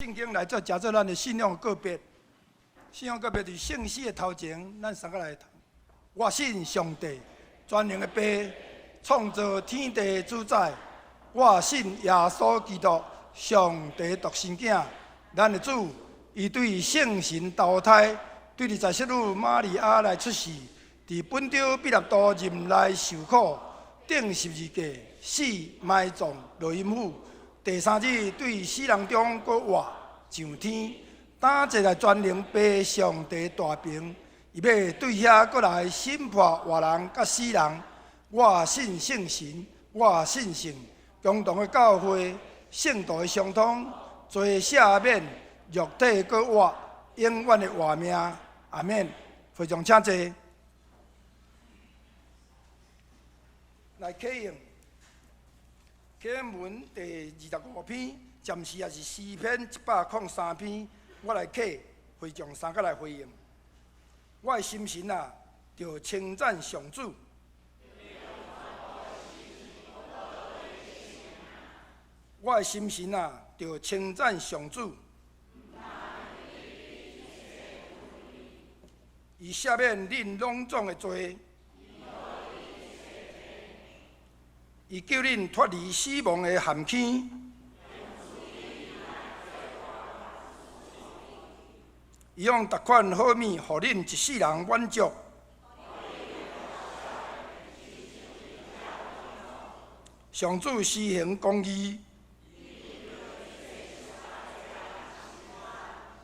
聖經來做，誠做咱的信仰告白。信仰告白佇聖詩的頭前，咱三個來讀。我信上帝，全能的父，創造天地的主宰。我信耶穌基督，上帝獨生囝，咱的主。伊對聖神投胎，對佇在聖女瑪利亞來出世，佇本丟彼拉多任內受苦，釘十字架，死埋葬，落陰府。第三日對死人中閣活上天，擔坐在全能父上帝大爿，伊欲對遐閣來審判活人佮死人。我信聖神，我信聖共同的教會，聖徒的相通，罪赦免，肉體閣活，永遠的活命。阿們。會眾請坐。來啟用。啟應文第25篇，暫時也是詩篇103篇，我來啟，會眾三個來回應。我的心神啊，著稱讚上主。我的心神啊，著稱讚上主。伊赦免恁攏總的罪。伊救恁脫離死亡的陷坑，伊用逐款好物，予恁一世人滿足。上主施行公義，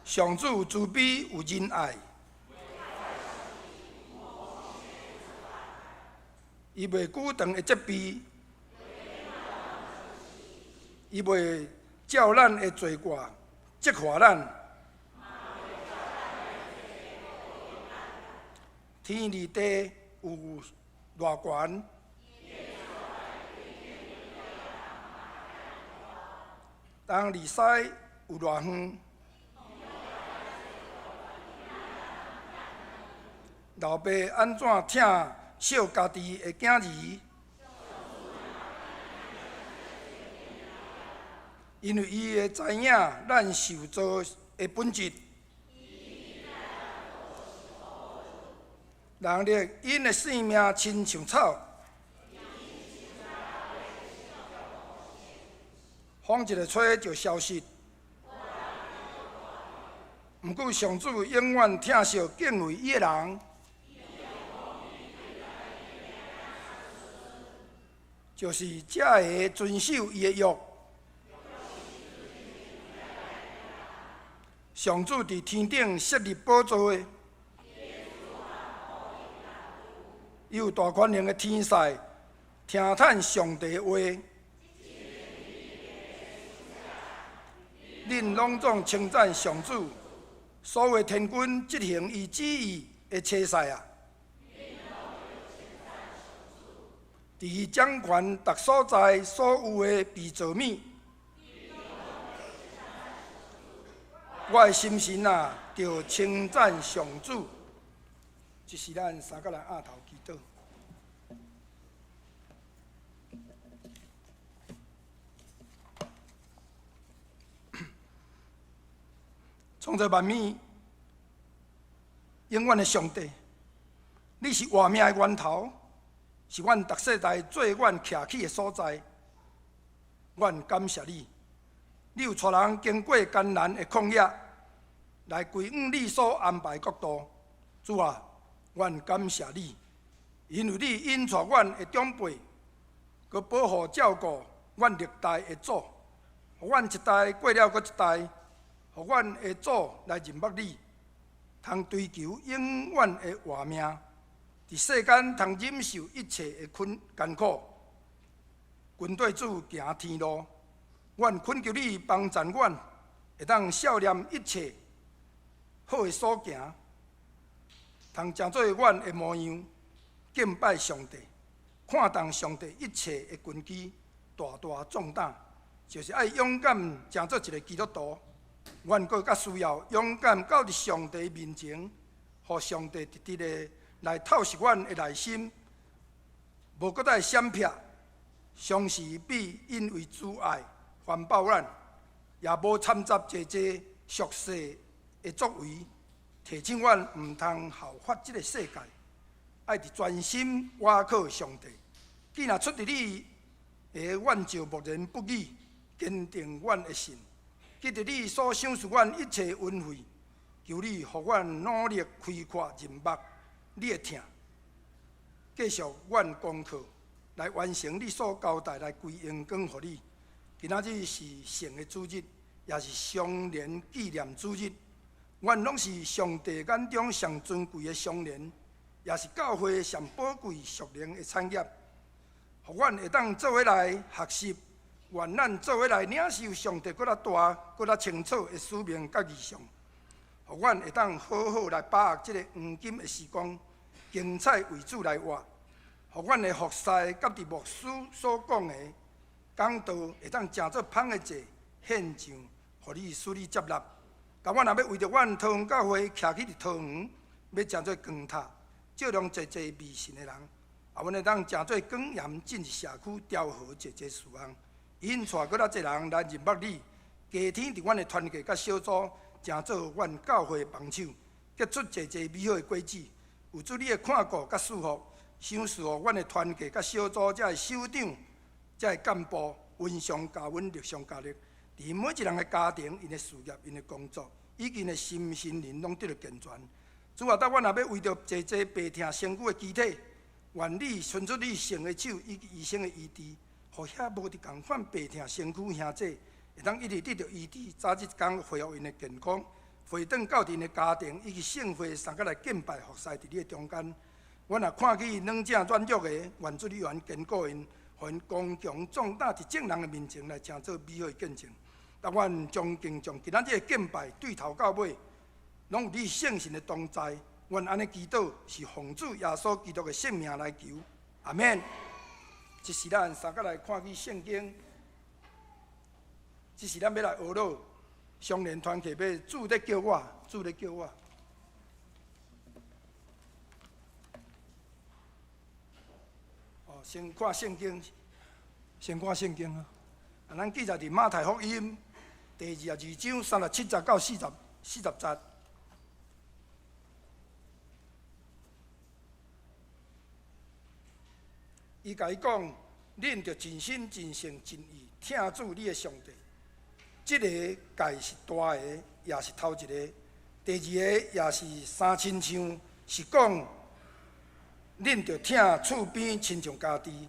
上主慈悲有仁愛。伊袂久長的責備，伊袂照咱的罪過責罰咱。天離地有偌懸，東離西有偌遠。老爸按怎疼惜家己的囝兒？因為伊會知影咱受造的本質。人力𪜶的性命親像草，風一个吹就消失。毋過上主永遠疼惜敬畏伊的人，就是這个遵守伊的約。上主佇天頂設立寶座的，伊有大權能的天使聽趁上帝的話。恁攏總稱讚上主，所有天軍執行伊旨意的差使啊！佇伊掌權逐所在所有的被造物，我的心神啊，著稱讚上主。這是咱三個人額頭祈禱。創造萬物、永遠的上帝，你是活命的源頭，是阮逐世代做阮徛起的所在。阮感謝你，你有帶人經過艱難的曠野，來歸向你所安排的國度。主啊，阮感謝你，因為你引帶阮的長輩，閣保護照顧阮歷代的祖，予阮一代過了閣一代。予阮的祖來認捌你，通追求永遠的活命，佇世間通忍受一切的困艱苦。軍隊主行天路，阮懇求你幫贊阮，會當數念一切好的所行，通成做阮的模樣，敬拜上帝，看重上帝一切的根基，大大壯膽，就是愛勇敢成做一个基督徒。阮閣較需要勇敢到佇上帝面前，予上帝直直的來透視阮的內心，無閣再閃避，常時必因為慈愛環抱咱，也無摻雜濟濟俗世的作為，提醒阮毋通效法這个世界，愛佇專心倚靠上帝。既若出佇你的，阮就默然不語，堅定阮的信。記得你所賞賜阮一切恩惠，求你予阮努力開闊認目你的疼，繼續阮功課來完成你所交代來歸榮光予你。今仔日是聖的主日，也是相連紀念主日。阮攏是上帝眼中上尊貴的相連，也是教會上寶貴屬靈的產業。予阮會當做伙來學習，願咱做伙來領受上帝閣較大、閣較清楚的使命佮異象。予阮會當好好來把握這个黃金的時光，精彩為主來活。予阮的服侍佮佇牧師所講的講道，會當成做芳的祭獻上，予你使你接納。但阮若欲為著阮桃園教會徛起佇桃園，欲成做光塔，照亮濟濟迷信的人。啊，阮會當成做光鹽進入社區，調和濟濟事項，引帶閣較濟人來認捌你。加添佇阮的團契佮小組，成做阮教會的幫手，結出濟濟美好的果子。有主你的看顧佮祝福，賞賜予阮的團契佮小組，遮的首長、遮的幹部，恩上加恩，力上加力。佇每一人的家庭、𪜶的事業、𪜶的工作，以及𪜶的心身靈，攏得著健全。主啊，當阮若欲為著濟濟病疼身軀的肢體，願你伸出你聖的手以及醫生的醫治，予遐無佇仝款病疼身軀兄弟，會當一直得著醫治，早日工恢復𪜶的健康，回轉到𪜶的家庭以及聖會相佮來敬拜服侍佇你的中間。阮若看見軟正軟弱的，願主你願堅固𪜶，予𪜶剛強壯膽佇眾人的面前來成做美好的見證。當阮將敬將今仔日的敬拜對頭到尾，攏有你聖神的同在。阮按呢祈禱，是奉主耶穌基督的聖名來求，阿們。這是咱三個來看起聖經，這是咱欲來學咯。相連團契欲主咧叫我，主咧叫我。哦，先看聖經，先看聖經啊。啊，咱記載佇馬太福音第22章37節到40節。伊共伊講：恁著盡心、盡性、盡意疼主你的上帝。這个誡是大个，也是頭一个。第二个也是相親像，是講恁著疼厝邊親像家己。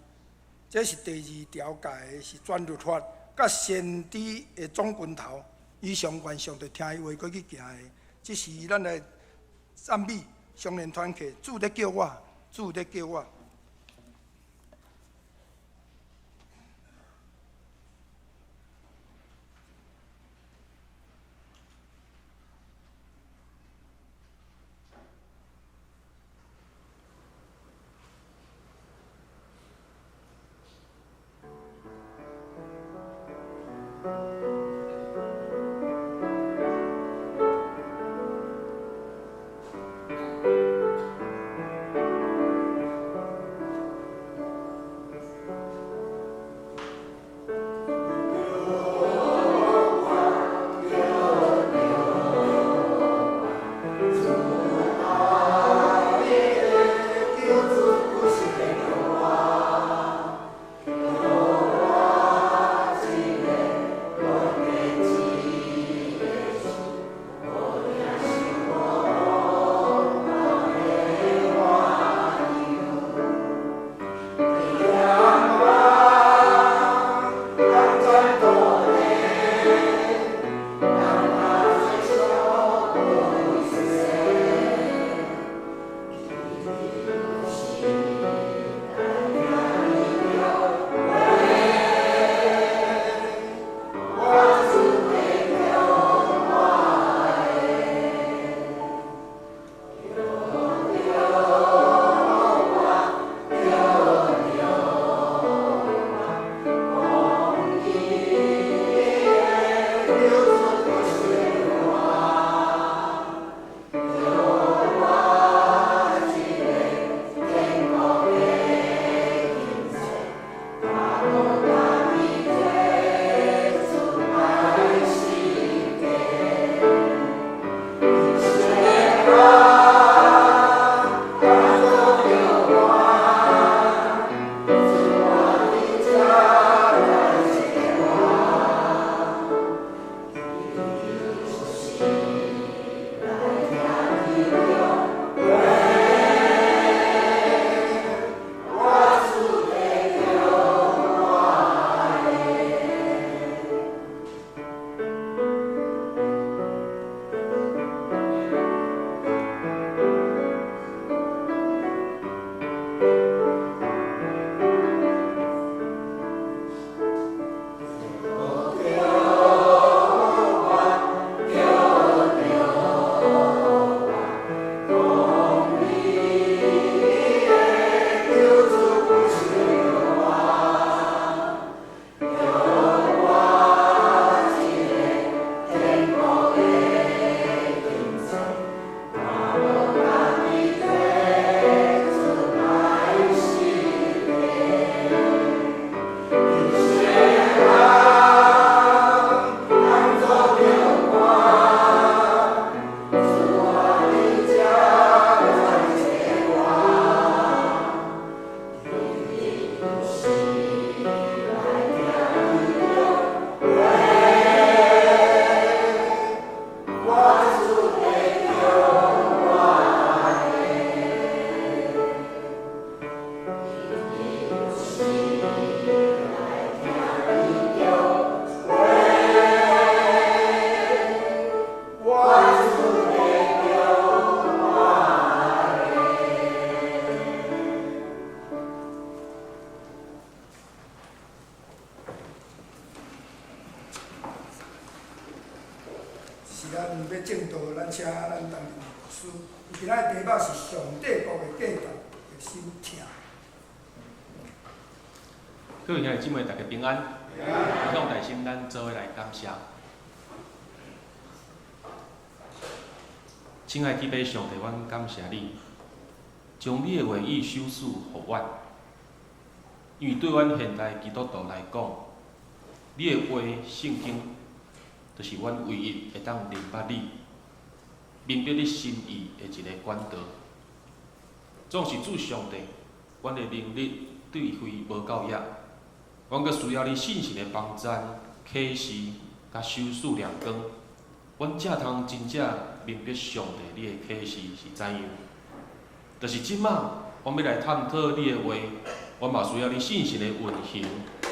這是第二條誡，是全律法佮先知的總根頭。以上願上帝聽伊話，閣去行的。這是咱來讚美相連團契，主咧叫我，主咧叫我。是咱欲證道，咱請咱陳林牧師。伊今仔日題目是上帝國的價值的心疼。各位兄弟姊妹，大家平安。向大心，咱做伙來感謝。親愛的天父上帝，阮感謝你，將你的話語賞賜予阮。因為對阮現代基督徒來講，你的話聖經，就是阮唯一會當認捌你、明白你心意的一個管道。總是主上帝，阮的能力對非無夠額，阮閣需要你聖神的幫贊、啟示、佮賞賜亮光，阮才通真正明白上帝你的啟示是怎樣。就是這馬，阮欲來探討你的話，阮嘛需要你聖神的運行，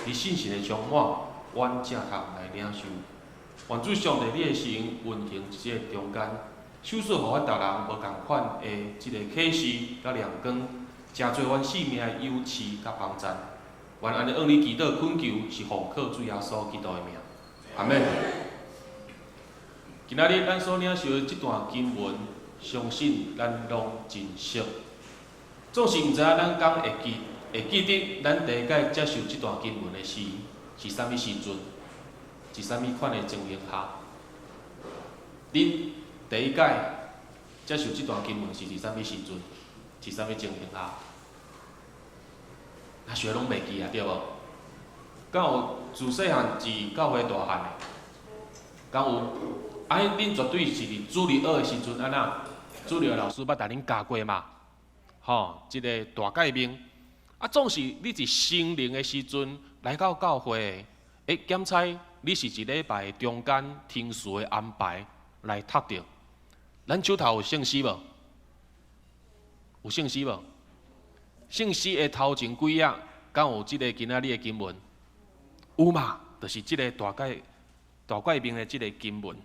你聖神的充滿，阮才通來領受。願主上帝你的神運行佇這個中間，賞賜予阮逐人無仝款的這个啟示佮亮光，成做阮性命的扶持佮幫贊。願按呢向你祈禱懇求，是奉靠主耶穌基督的名。阿們。今仔日咱所領受的這段經文，相信咱攏真熟。總是毋知影咱敢會記，會記得咱第一擺接受這段經文的時，是啥物時陣？佇啥物款的情形下？恁第一擺接受這段經文是佇啥物時陣？佇啥物情形下？啊，想攏袂記啊，對無？敢有自細漢佇教會大漢的？敢有？啊，恁絕對是佇主日學的時陣，按怎？主日學老師捌共恁教過嘛？吼，這个大誡命。啊，總是你佇成人的時陣來到教會的，欸，檢查你是一禮拜中間聽書的安排來讀著。咱手頭有聖詩無？有聖詩無？聖詩的頭前幾頁，敢有這个今仔日的經文？有嘛？就是這个大誡大誡命的這个經文。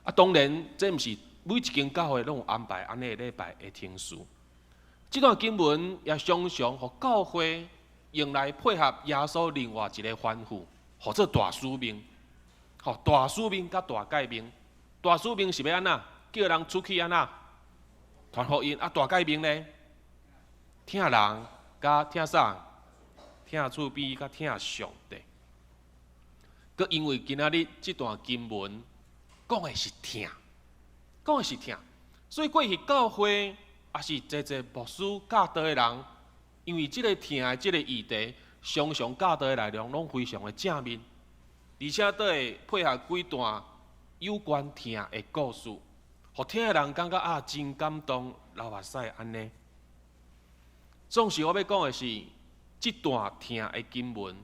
啊，當然，這毋是每一間教會攏有安排按呢禮拜的聽書。這段經文也常常予教會用來配合耶穌另外一个吩咐，號做大使命。吼，大使命佮大誡命。大使命是欲按怎？叫人出去按怎？傳福音。啊，大誡命呢？疼人佮疼啥？疼厝邊佮疼上帝。閣因為今仔日這段經文講的是疼，講的是疼，所以過去教會也是濟濟牧師教導的人，因為這个疼的這个議題，常常教導的內容攏非常的正面，而且都會配合幾段有關疼的故事，予聽的人感覺啊真感動，流目屎按呢。總是我欲講的是，這段疼的經文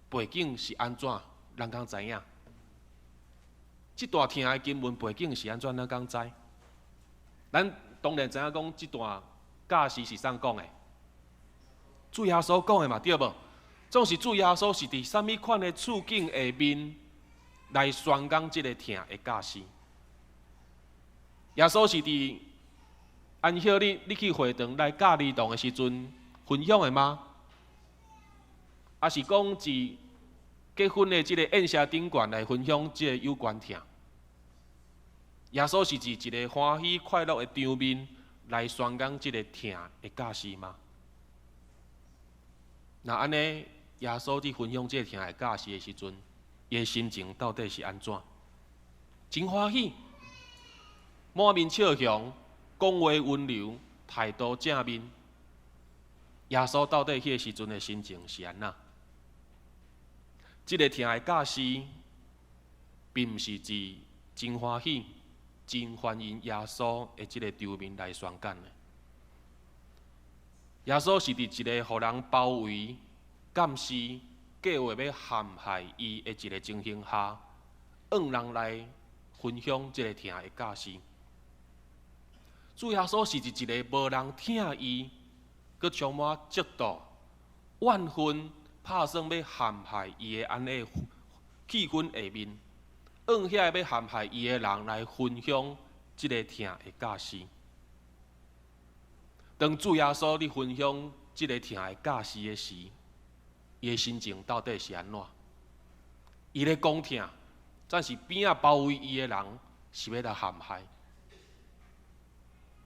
背景是按怎？人敢知影？這段疼的經文背景是按怎？咱敢知？咱當然知影講這段教示是啥講的？主耶穌講的嘛，對無？總是主耶穌是佇啥物款的處境下面來宣講這个疼的教示？耶穌是佇安息日，你去會堂來教兒童的時陣分享的嗎？抑是講佇結婚的這个宴席頂懸來分享這个有關疼？耶穌是佇一个歡喜快樂的場面來宣講這个疼的教示嗎？若按呢，耶穌佇分享這个疼的教示的時陣，伊的心情到底是按怎？真歡喜，滿面笑容，講話溫柔，態度正面。耶穌到底彼个時陣的心情是按怎？這个疼的教示，並毋是佇真歡喜、真歡迎耶穌的這个場面來宣講的。耶穌是佇一个予人包圍、監視、計劃欲陷害伊的一个情形下，向人來分享這个疼的教示。主耶穌是佇一个無人疼伊，閣充滿嫉妒、怨恨、拍算欲陷害伊的按呢氣氛下面，向遐个欲陷害伊的人來分享這个疼的教示。當主耶穌佇分享這个疼的教示的時，伊的心情到底是按怎？伊咧講疼，但是邊仔包圍伊的人是欲來陷害。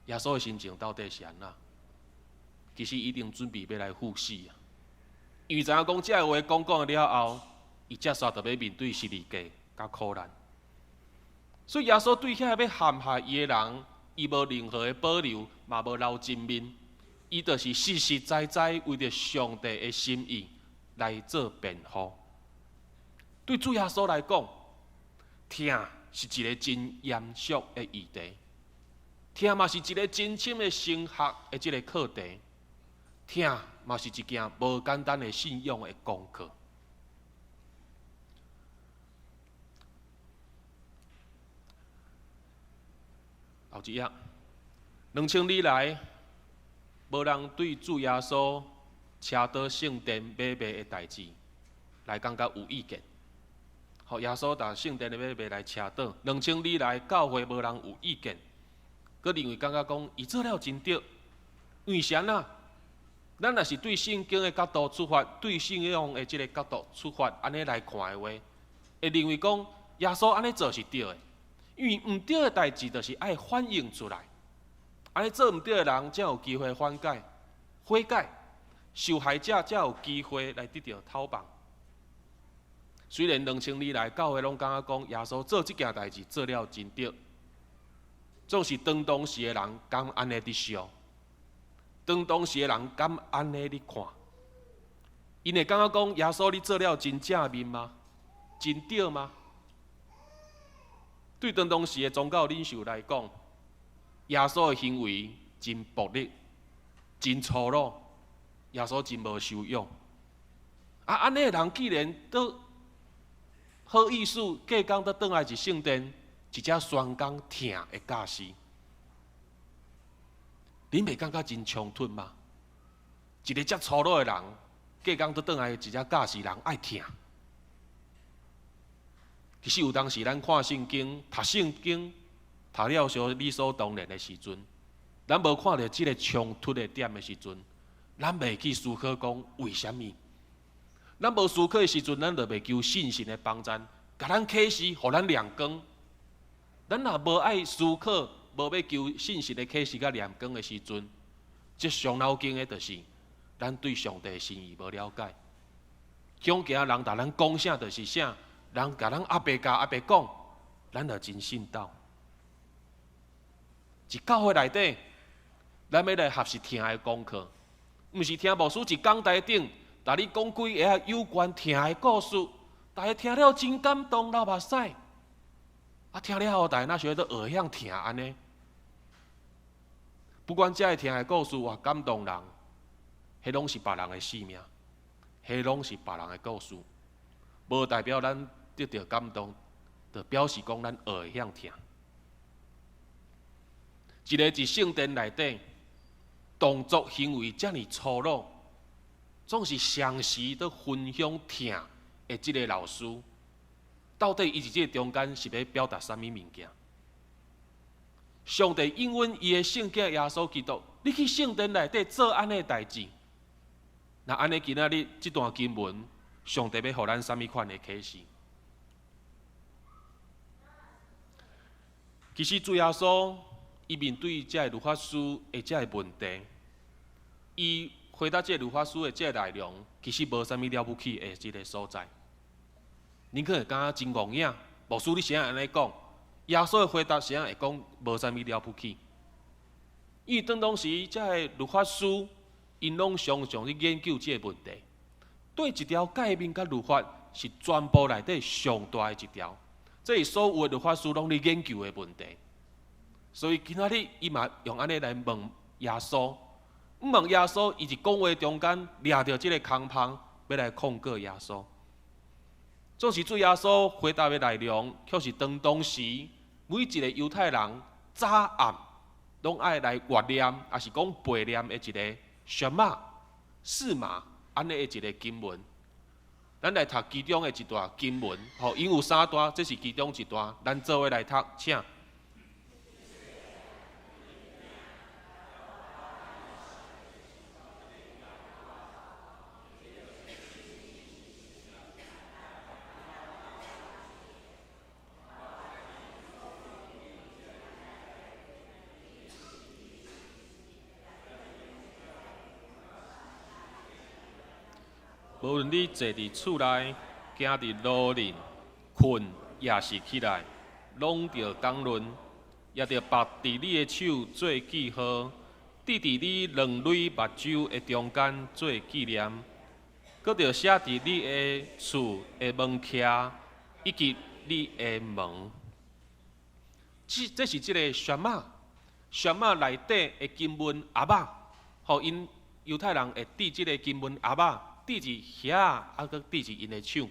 耶穌的心情到底是按怎？其實已經準備欲來赴死啊！因為知影講這个話講講了後，伊接煞就欲面對十字架佮苦難。所以耶穌對遐欲陷害伊的人，伊無任何的保留，嘛無留情面，伊就是實實在在為著上帝的心意來做辯護。對主耶穌來講，疼是一个真嚴肅的議題，疼嘛是一个真深的神學的這个課題，疼嘛是一件無簡單的信仰的功課。後一頁，2000年來，無人對主耶穌車倒聖殿買賣的代誌來感覺有意見。予耶穌佇聖殿的買賣來車倒，2000年來教會無人有意見，閣認為感覺講伊做了真對。為啥呢？咱若是對聖經的角度出發，對信仰的這个角度出發，按呢來看的話，會認為講耶穌按呢做是對的。因為毋對的代誌，就是愛反映出來。按呢做毋對的人，才有機會反改、悔改；受害者才有機會來得著討放。雖然2000年來教會攏感覺講耶穌做這件代誌做了真對，總是當當時的人敢按呢佇想，當當時的人敢按呢佇看，𪜶會感覺講耶穌你做了真正面嗎？真對嗎？對當當時的宗教領袖來講，耶穌的行為真暴力、真粗魯，耶穌真無修養。啊，按呢的人既然都好意思，隔工閣轉來佇聖殿，一隻宣講疼的教師，恁袂感覺真衝突嗎？一個遮粗魯的人，隔工閣轉來一隻教示人愛疼。其實有當時咱看聖經、讀聖經，讀了傷理所當然的時陣，咱無看著這个衝突的點的時陣，咱袂去思考講為啥物。咱無思考的時陣，咱就袂求信神的幫贊，共咱啟示，予咱亮光。咱若無愛思考，無欲求信神的啟示佮亮光的時陣，這傷腦筋的，就是咱對上帝的心意無了解。恐驚人共咱講啥就是啥，人共咱阿爸教阿爸講，咱就真信到。佇教會內底，咱欲來學習疼的功課，毋是聽牧師佇講台頂，共你講幾个有關疼的故事，大家聽了真感動，流目屎。啊，聽了後，大家若想欲學曉疼按呢？不管這个疼的故事偌感動人，彼攏是別人的生命，彼攏是別人的故事，無代表咱得著感動，就表示講咱學會曉疼。一个佇聖殿內底動作行為遮爾粗魯，總是常時佇分享疼的這个老師，到底伊佇這个中間是欲表達啥物物件？上帝應允伊的聖子耶穌基督，你去聖殿內底做按呢的代誌，那按呢今仔日這段經文，上帝欲予咱啥物款的啟示？其實主耶穌伊面對這个律法師的這个問題，伊回答這个律法師的這个內容，其實無啥物了不起的這个所在。恁可能會感覺真戇影，牧師你是按呢講？耶穌的回答是按會講無啥物了不起？因為當當時這个律法師，𪜶攏常常咧研究這个問題，對一條誡命佮律法是全部內底上大的一條，這是所有的律法師攏咧研究的問題。所以今仔日伊嘛用按呢來問耶穌，問耶穌，伊佇講話中間掠著這个空縫，欲來控告耶穌。總是主耶穌回答的內容，卻是當當時每一个猶太人早暗攏愛來閱念，抑是講背念的一个什瑪、示瑪按呢的一个經文。咱來讀其中的一段經文，吼，𪜶有三段，這是其中一段，咱做伙來讀，請。無論你坐佇厝內，行佇路裡，睏抑是起來，攏著講論，也著縛佇你的手做記號，戴佇你兩蕊目睭的中間做紀念，閣著寫佇你的厝的門徛，以及你的門。這是這個沙瑪，沙瑪內底的經文盒仔，予𪜶猶太人會戴這個經文盒仔，戴佇遐，啊閣戴佇𪜶的手。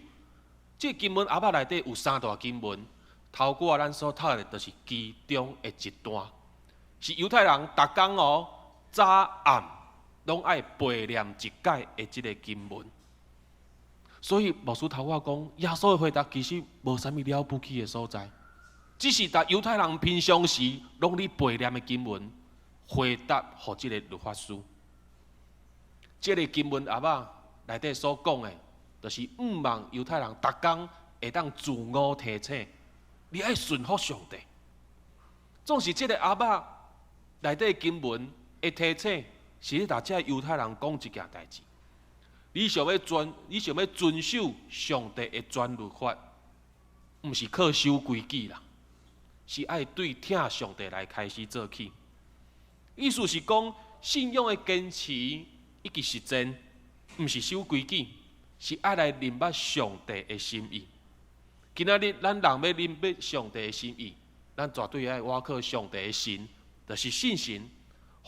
這個經文盒仔內底有三段經文，頭拄仔咱所讀的，就是其中的一段，是猶太人逐工哦，早暗攏愛背念一擺的這個經文。所以牧師頭拄仔講，耶穌的回答其實無啥物了不起的所在，只是逐猶太人平常時攏咧背念的經文，回答予這個律法師。這個經文盒仔內底所講的，就是向望猶太人逐工會當自我提醒，你愛順服上帝。總是這個盒仔內底經文的提醒，是咧共這猶太人講一件代誌。你想欲遵守上帝的全律法，毋是靠守規矩啦，是愛對疼上帝來開始做起。意思是講，信仰的堅持以及實踐，毋是守規矩，是愛來認捌上帝的心意。今仔日咱人欲認捌上帝的心意，咱絕對愛倚靠上帝的神，就是聖神，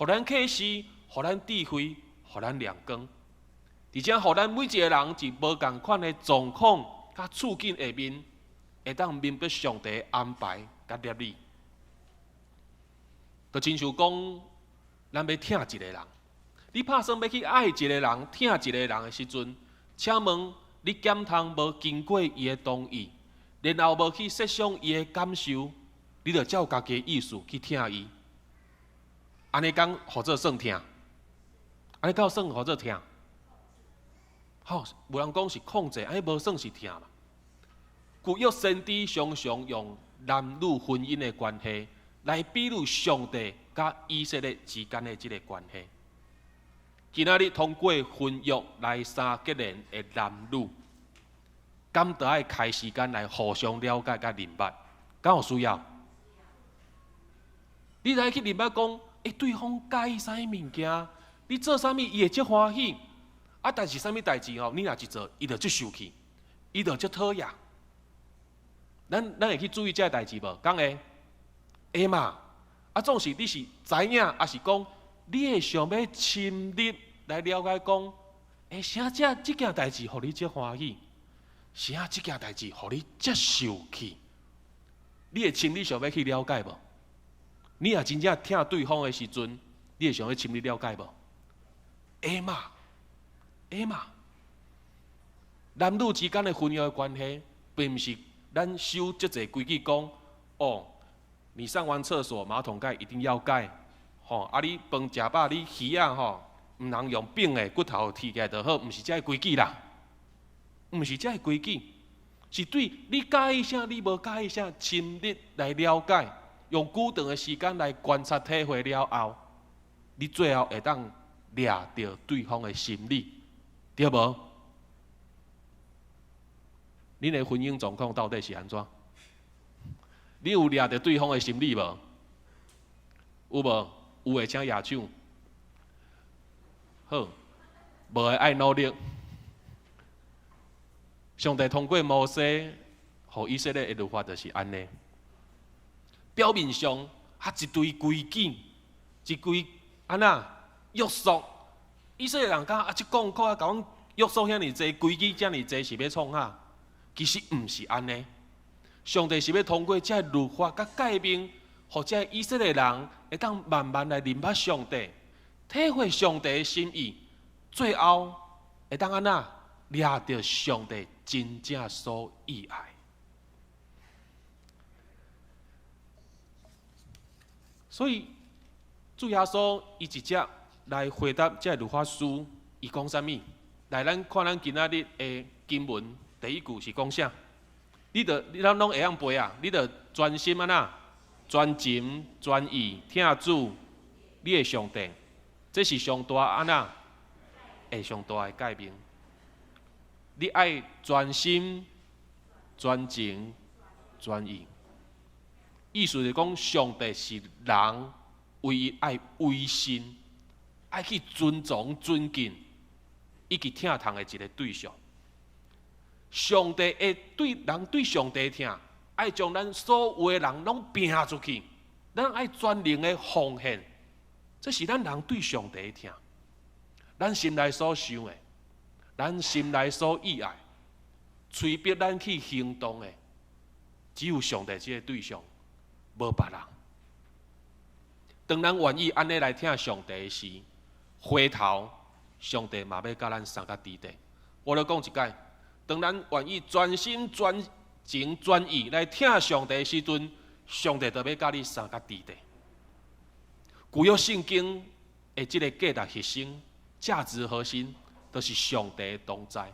予咱啟示，予咱智慧，予咱亮光。而且，予咱每一個人佇無仝款的狀況佮處境下面，會當明白上帝的安排佮立意。就親像講，咱欲疼一個人，你拍算欲去愛一個人、疼一個人的時陣，請問你敢通無經過伊的同意，然後無去設想伊的感受，你就照家己的意思去疼伊？按呢敢號做算疼？按呢敢有算號做疼？好，有人講是控制，按呢無算是疼嘛？舊約先知常常用男女婚姻的關係來比喻上帝佮以色列之間的這個關係。今仔日通過婚約來相結連的男女，敢著愛開時間來互相了解佮認捌，敢有需要？你來去認捌講，欸，對方佮意啥物物件？你做啥物，伊會足歡喜。啊，但是啥物代誌吼，你若一做，伊就足生氣，伊就足討厭。咱會去注意這个代誌無？敢會？會嘛？啊，總是你是知影，抑是講你會想欲深入來了解講，欸，啥這件代誌予你足歡喜？啥這件代誌予你足受氣？你會深入想欲去了解無？你若真正疼對方的時陣，你會想欲深入了解無？會嘛？會嘛？男女之間的婚約的關係，並毋是咱守足濟規矩講，哦，你上完廁所馬桶蓋一定要蓋，吼，啊你飯食飽你魚仔吼，毋通用反的骨頭提起來就好，毋是這个規矩啦，毋是這个規矩，是對你佮意啥，你無佮意啥，深入來了解，用久長的時間來觀察體會了後，你最後會當掠著對方的心理，對無？恁的婚姻狀況到底是按怎？你有掠著對方的心理無？有無？有的請舉手。好，無的愛努力。上帝通過摩西，予以色列的律法就是按呢。表面上啊一堆規矩，一堆按怎約束，以色列人感覺啊，這講苦啊，共阮約束遐爾濟規矩，遮爾濟是欲創啥？其實毋是按呢。上帝是欲通過這律法佮誡命，予這以色列人會當慢慢來認捌上帝，體會上帝的心意，最後會當按怎掠著上帝真正所意愛。所以主耶穌伊直接來回答這律法師，伊講啥物？來，咱看咱今仔日的經文第一句是講啥？你著你咱攏會曉背啊！你著專心按怎？專情專意疼主你的上帝，這是上大按怎？會上大的誡命。你愛專心、專情、專意。意思是講，上帝是人唯一愛委身、愛去尊重、尊敬以及疼痛的一个對象。上帝會對人對上帝疼，愛將咱所有的人攏拚出去，咱愛全能的奉獻，這是咱人對上帝的疼。咱心內所想的，咱心內所意愛，催逼咱去行動的，只有上帝這个對象，無別人。當咱願意按呢來疼上帝時，回頭上帝嘛欲佮咱相佮佇咧。我咧講一擺，當咱願意專心、專情、專意來疼上帝的時陣，上帝就欲佮你相佮佇咧。舊約聖經的這个價值核心、價值核心，就是上帝的同在。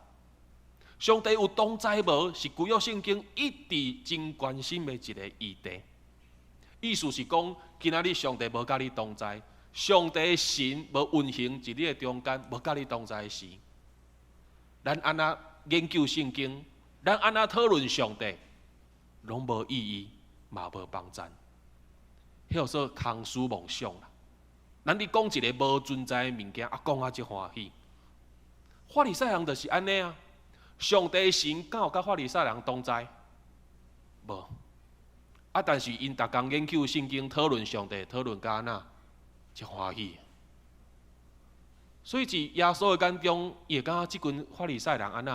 上帝有同在無？是舊約聖經一直真關心的一个議題。意思是講，今仔日上帝無佮你同在，上帝神無運行佇你的中間，無佮你同在時，咱按怎研究聖經，咱按怎討論上帝，攏無意義，嘛無幫贊。彼叫做空思妄想啦。咱佇講一个無存在的物件，啊，講啊足歡喜。法利賽人就是按呢啊。上帝神敢有佮法利賽人同在？無。啊！但是𪜶逐工研究聖經，討論上帝，討論甲按怎，足歡喜。所以佇耶穌的眼中，伊會感覺這群法利賽人按怎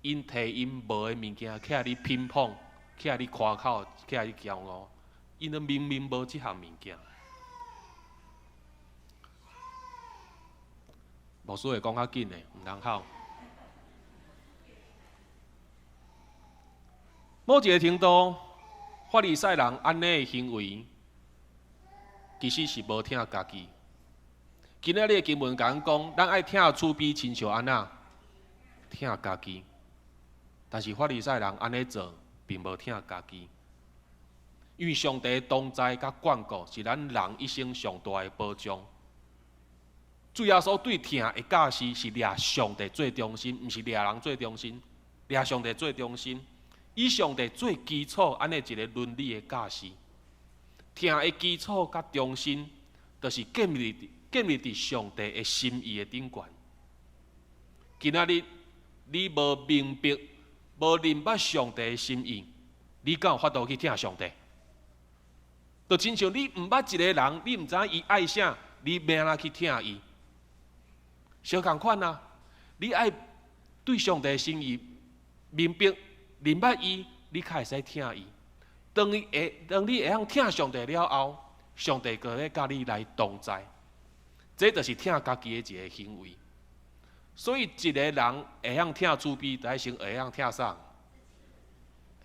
？𪜶提𪜶無的物件，起來咧評判，起來咧誇口，起來咧驕傲，𪜶都明明無這項物件。牧師會講較緊的，毋通吼。某一个程度，法利賽人按呢的行為，其實是無疼家己。今仔日的經文共阮講，咱愛疼厝邊親像按怎疼家己。但是法利賽人按呢做，並無疼家己。因為上帝同在佮眷顧，是咱人一生上大的保障。主耶穌對疼的教示是掠上帝做中心，毋是掠人做中心，掠上帝做中心。以上帝做基礎，按呢一个倫理的教示，疼的基礎佮中心，就是建立佇上帝的心意的頂懸。今仔日你無明白、無認捌上帝的心意，你敢有法度去疼上帝？就親像你毋捌一个人，你毋知影伊愛啥，你欲按怎去疼伊？相仝款啊！你愛對上帝的心意明白、認捌伊，你較會使疼伊。當你會曉疼上帝了後，上帝閣會佮你來同在。這就是疼家己的一个行為。所以，一個人會曉疼厝邊，就愛先會曉疼啥？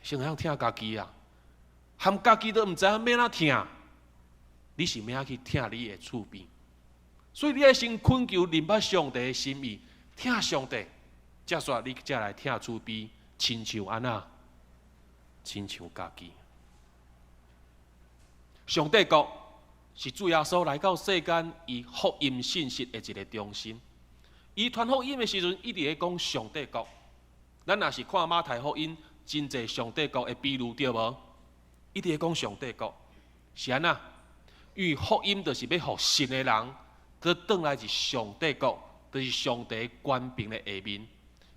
先會曉疼家己啊！含家己都毋知影欲按怎疼，你是欲按怎去疼你的厝邊？所以，你愛先懇求認捌上帝的心意，疼上帝，才煞你才來疼厝邊，親像按怎？親像家己。上帝國是主耶穌來到世間，伊福音信息的一个中心。伊傳福音的時陣，一直咧講上帝國。咱若是看馬太福音，真濟上帝國的比喻，對無？一直咧講上帝國是按怎？因為福音就是欲予信的人，閣轉來佇上帝國，就是上帝權柄的下面，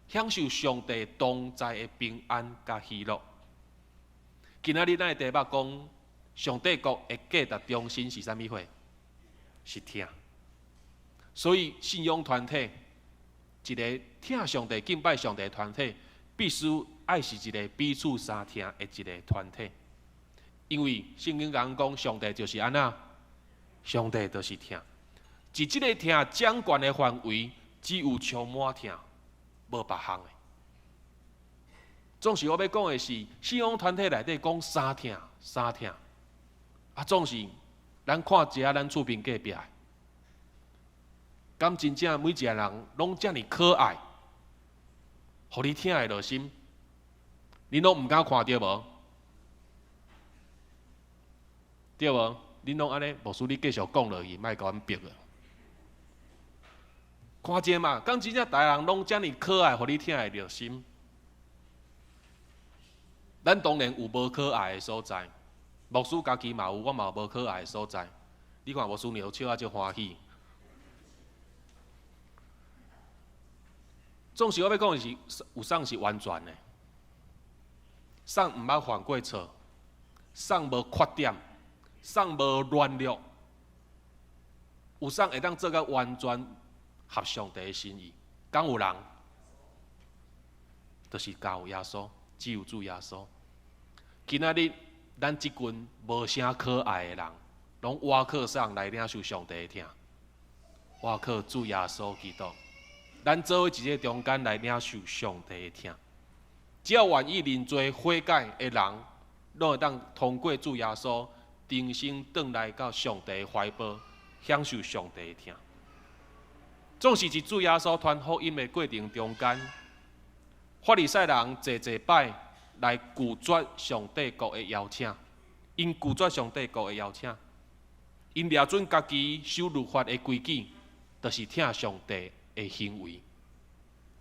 享受上帝同在的平安佮喜樂。今仔日咱的題目講，上帝國的價值中心是啥物貨？是疼。所以信仰團體，一个疼上帝、敬拜上帝的團體，必須愛是一个彼此相疼的一个團體。因為聖經共阮講，上帝就是按怎？上帝就是疼。佇這个疼掌權的範圍，只有充滿疼，無別項的。總是我欲講的是，信仰團體內底講三疼、三疼，啊，總是咱看一下咱厝邊隔壁的，敢真正每一个人攏遮爾可愛，予你疼會落心，恁攏毋敢看著無？對無？恁攏按呢，牧師你繼續講落去，莫共阮逼啊！看者嘛，敢真正逐个人攏遮爾可愛，予你疼會著心？咱當然有無可愛的所在，牧師家己嘛有，我嘛有無可愛的所在。你看牧師娘笑啊，足歡喜。總是我欲講的是，有啥是完全的，啥毋捌犯過錯，啥無缺點，啥無軟弱，有啥會當做到完全合上帝的心意？敢有人？就是有耶穌，只有主耶穌。今仔日咱這群無啥可愛的人，攏倚靠啥來領受上帝的疼？倚靠主耶穌基督。咱做伙佇這中間來領受上帝的疼。只要願意認罪悔改的人，攏會當通過主耶穌，重新轉來到上帝懷抱，享受上帝的疼。總是佇主耶穌傳福音的過程中間，法利賽人濟濟擺來拒絕上帝國的邀請，𪜶拒絕上帝國的邀請，𪜶掠準家己守律法的規矩，就是疼上帝的行為。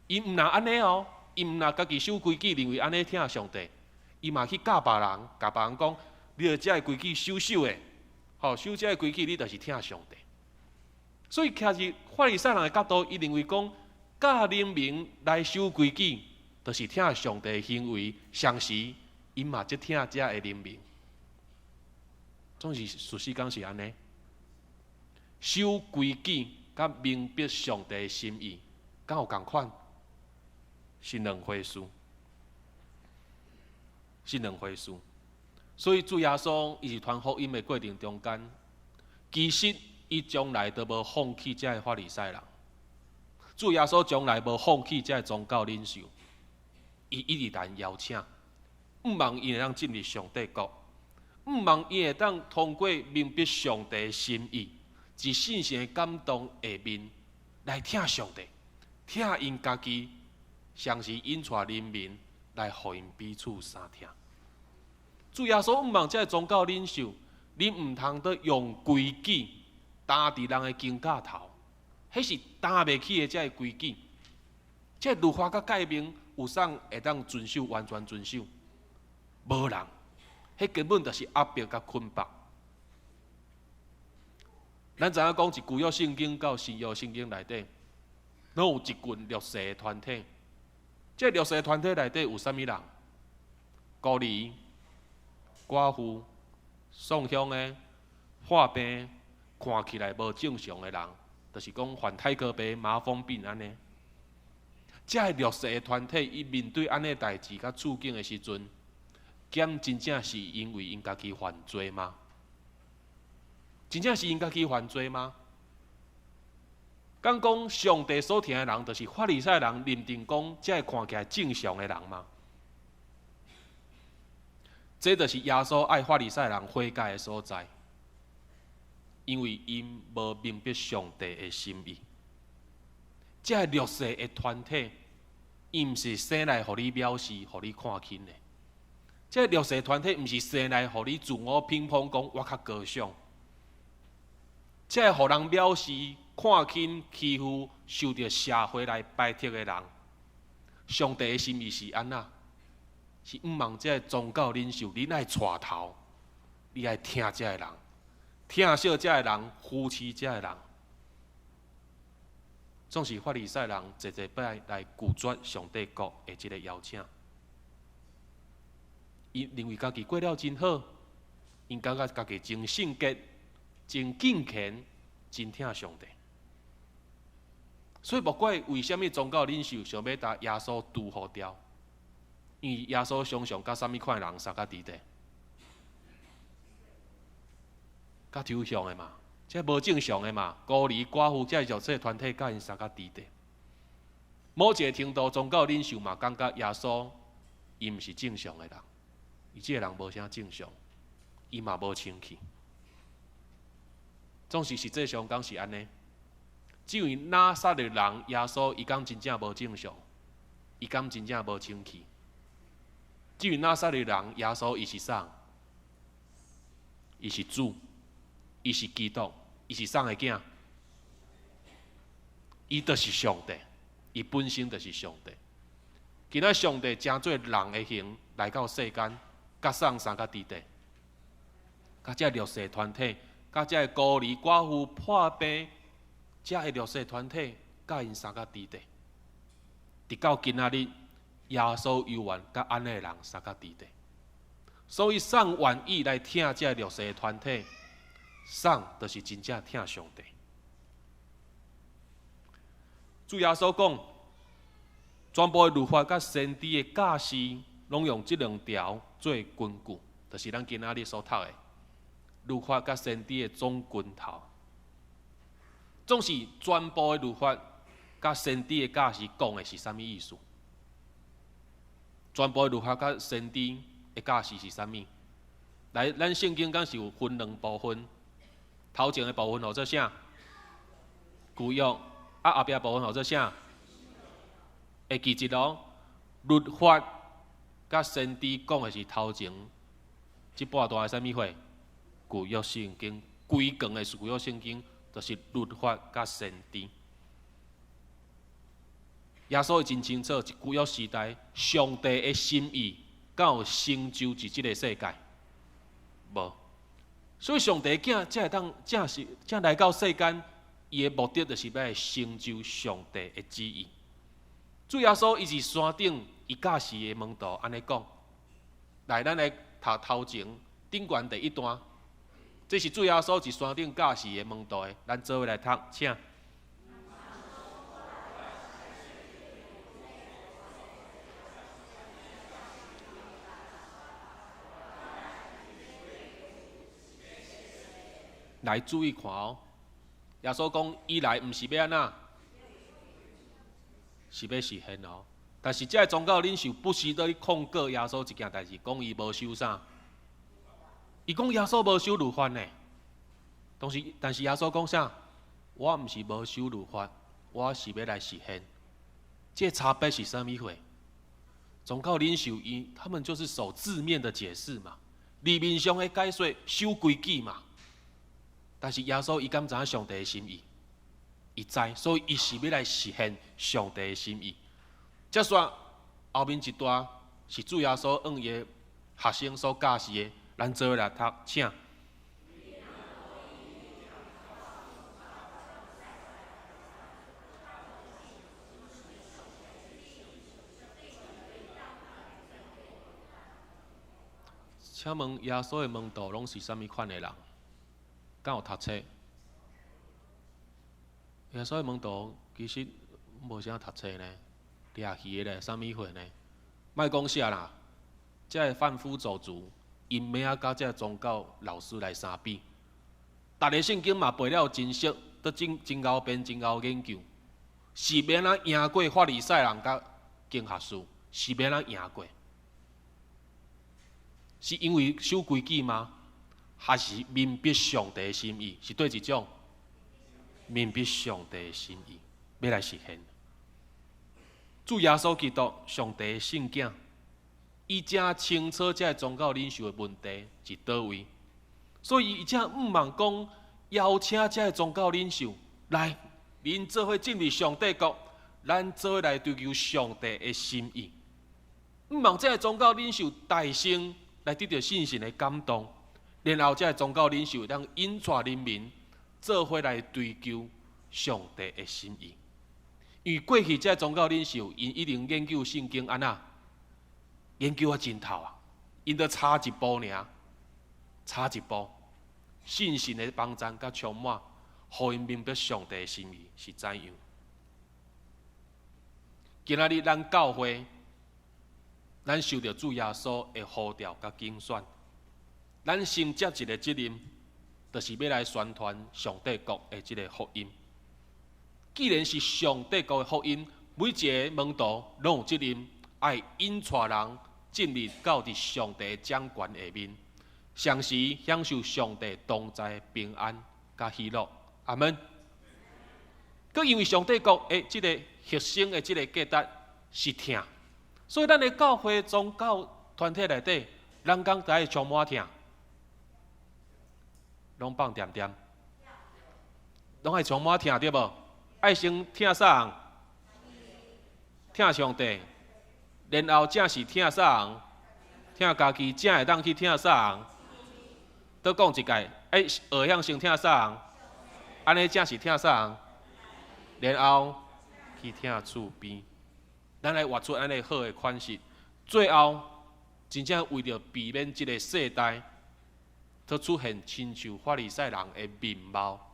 𪜶毋若按呢哦，𪜶毋若家己守規矩，認為按呢疼上帝，伊嘛去教別人，共別人講，你著這个規矩守守的，吼，守這个規矩，你就是疼上帝。所以，徛佇法利賽人的角度，伊認為講，教人民來守規矩，就是疼上帝的行為，同時，𪜶嘛足疼遮的人民。總是事實敢是按呢？守規矩佮明白上帝的心意，敢有仝款？是兩回事，是兩回事。所以主耶穌伊是傳福音的過程中間，其實伊從來都無放棄這个法利賽人。主耶穌從來無放棄這个宗教領袖，伊一直來邀請，向望𪜶會當進入上帝國，向望𪜶會當通過明白上帝的心意，佇聖神的感動下面來疼上帝，疼𪜶家己，同時引帶人民來予𪜶彼此相疼。主耶穌向望這个宗教領袖，你毋通閣用規矩擔佇人的肩胛頭，彼是擔袂起的這个規矩。這个律法佮誡命有啥會當遵守，完全遵守？無人，彼根本就是壓迫佮捆綁。咱知影講，佇舊約聖經到新約聖經內底，攏有一群弱勢的團體。這弱勢團體內底有啥物人？孤兒、寡婦、喪鄉的、患病、看起來無正常的人，就是講患泰戈病、麻風病按呢。這个弱勢的團體，伊面對按呢代誌佮處境的時陣，敢真正是因為𪜶家己犯罪嗎？真正是𪜶家己犯罪嗎？敢講上帝所疼的人，就是法利賽人認定講，這个看起來正常的人嗎？這就是耶穌愛法利賽人悔改的所在，因為𪜶無明白上帝的心意。這个弱勢的團體，伊毋是生來予你藐視、予你看輕的。這个弱勢團體毋是生來予你自我評判講我較高尚。這个予人藐視、看輕、欺負、受著社會來排斥的人，上帝的心意是按怎？是向望這个宗教領袖，你愛帶頭，你愛疼這个人，疼惜這个人，扶持這个人。總是法利賽人濟濟擺來拒絕上帝國的這个邀請。伊認為家己過了真好，𪜶感覺家己真聖潔、真敬虔、真疼上帝。所以，莫怪為啥物宗教領袖想欲共耶穌拄予牢，因為耶穌常常佮啥物款的人相佮佇咧？較抽象的嘛，這無正常的嘛，孤兒寡婦這弱勢團體佮𪜶相佮佇咧。某一個程度，宗教領袖嘛感覺耶穌伊毋是正常的人，伊這個人無啥正常，伊嘛無清氣。總是實際上講是按呢。這位拿撒勒人耶穌，伊敢真正無正常？伊敢真正無清氣？這位拿撒勒人耶穌，伊是啥？伊是主，伊是基督，伊是啥的囝？伊就是上帝，伊本身就是上帝。今仔上帝成做人的形來到世間，佮啥人相佮佇咧，佮這弱勢團體，佮這孤兒寡婦破病，這个弱勢團體，佮𪜶相佮佇咧。直到今仔日，耶穌猶原佮按呢的人相佮佇咧。所以，啥願意來疼這弱勢團體，啥就是真正疼上帝。主耶穌講，全部的律法佮先知的教示，攏用這兩條做根據，就是咱今仔日所讀的律法佮先知的總根頭。總是全部的律法佮先知的教示講的是啥物意思？全部的律法佮先知的教示是啥物？來，咱聖經敢是有分兩部分，頭前的部分號做啥？舊約。啊，後壁部分號做啥？會記得囉，律法佮先知講的是頭前這半段的啥物貨？舊約聖經，規卷的舊約聖經，就是律法佮先知。耶穌伊真清楚，佇舊約時代，上帝的心意敢有成就佇這个世界？無。所以上帝囝才會當，才是才來到世間。伊的目的就是欲來成就上帝的旨意。主耶穌伊佇山頂，伊教示伊的門徒按呢講：來，咱來讀頭前頂懸第一段。這是主耶穌佇山頂教示伊的門徒的，咱做伙來讀，請。來注意看哦。耶穌講，伊來毋是欲按怎，是欲實現哦。但是這个宗教領袖不時咧控告耶穌一件代誌，講伊無守啥？伊講耶穌無守律法呢。當時，但是耶穌講啥？我毋是無守律法，我是欲來實現。這個差別是啥物貨？宗教領袖伊他們就是守字面的解釋嘛，字面上的解說，守規矩嘛。但是耶穌伊敢知影上帝的心意？伊知，所以伊是欲來實現上帝的心意。接煞後面一段是主耶穌向伊的學生所教示的，咱做伙來讀，請。請問耶穌的門徒攏是啥物款的人？敢有讀冊？耶穌的門徒其實無啥讀冊呢，掠魚的咧，啥物貨呢？莫講啥啦，這个販夫走卒，𪜶欲按怎佮這个宗教老師來相比？逐个聖經嘛背了真熟，閣真真𠢕編真𠢕研究，是欲按怎贏過法利賽人佮經學士？是欲按怎贏過？是因為守規矩嗎？還是明白上帝的心意？是佗一種？明白上帝的心意，欲來實現。主耶穌基督，上帝的聖囝，伊誠清楚這个宗教領袖的問題佇佗位，所以伊才向望講邀請這个宗教領袖來，恁做伙進入上帝國，咱做伙來追求上帝的心意。向望這个宗教領袖大聲來得著聖神的感動，然後這个宗教領袖會當引帶人民做伙來追求上帝的心意。因為過去這个宗教領袖，𪜶一定研究聖經按怎，研究啊真透啊，𪜶都差一步爾，差一步，聖神的幫贊佮充滿，予𪜶明白上帝的心意是怎樣。今仔日咱教會，咱受著主耶穌的呼召佮揀選，咱承接一个責任，就是欲來宣傳上帝國的這个福音。既然是上帝國的福音，每一个門徒攏有責任，愛引帶人進入到佇上帝掌權下面，同時享受上帝同在平安佮喜樂。阿們。閣因為上帝國的這个核心的這个價值是疼，所以咱的教會宗教團體內底，咱敢會充滿疼，攏放恬恬，攏愛充滿疼對無？愛先疼啥人？疼上帝，然後才是疼啥人？疼家己，才會當去疼啥人？閣講一擺，愛學曉先疼啥人？按呢才是疼啥人？然後去疼厝邊。咱來活出按呢好的款式，最後真正為著避免這个世代，閣出現親像法利賽人的面貌。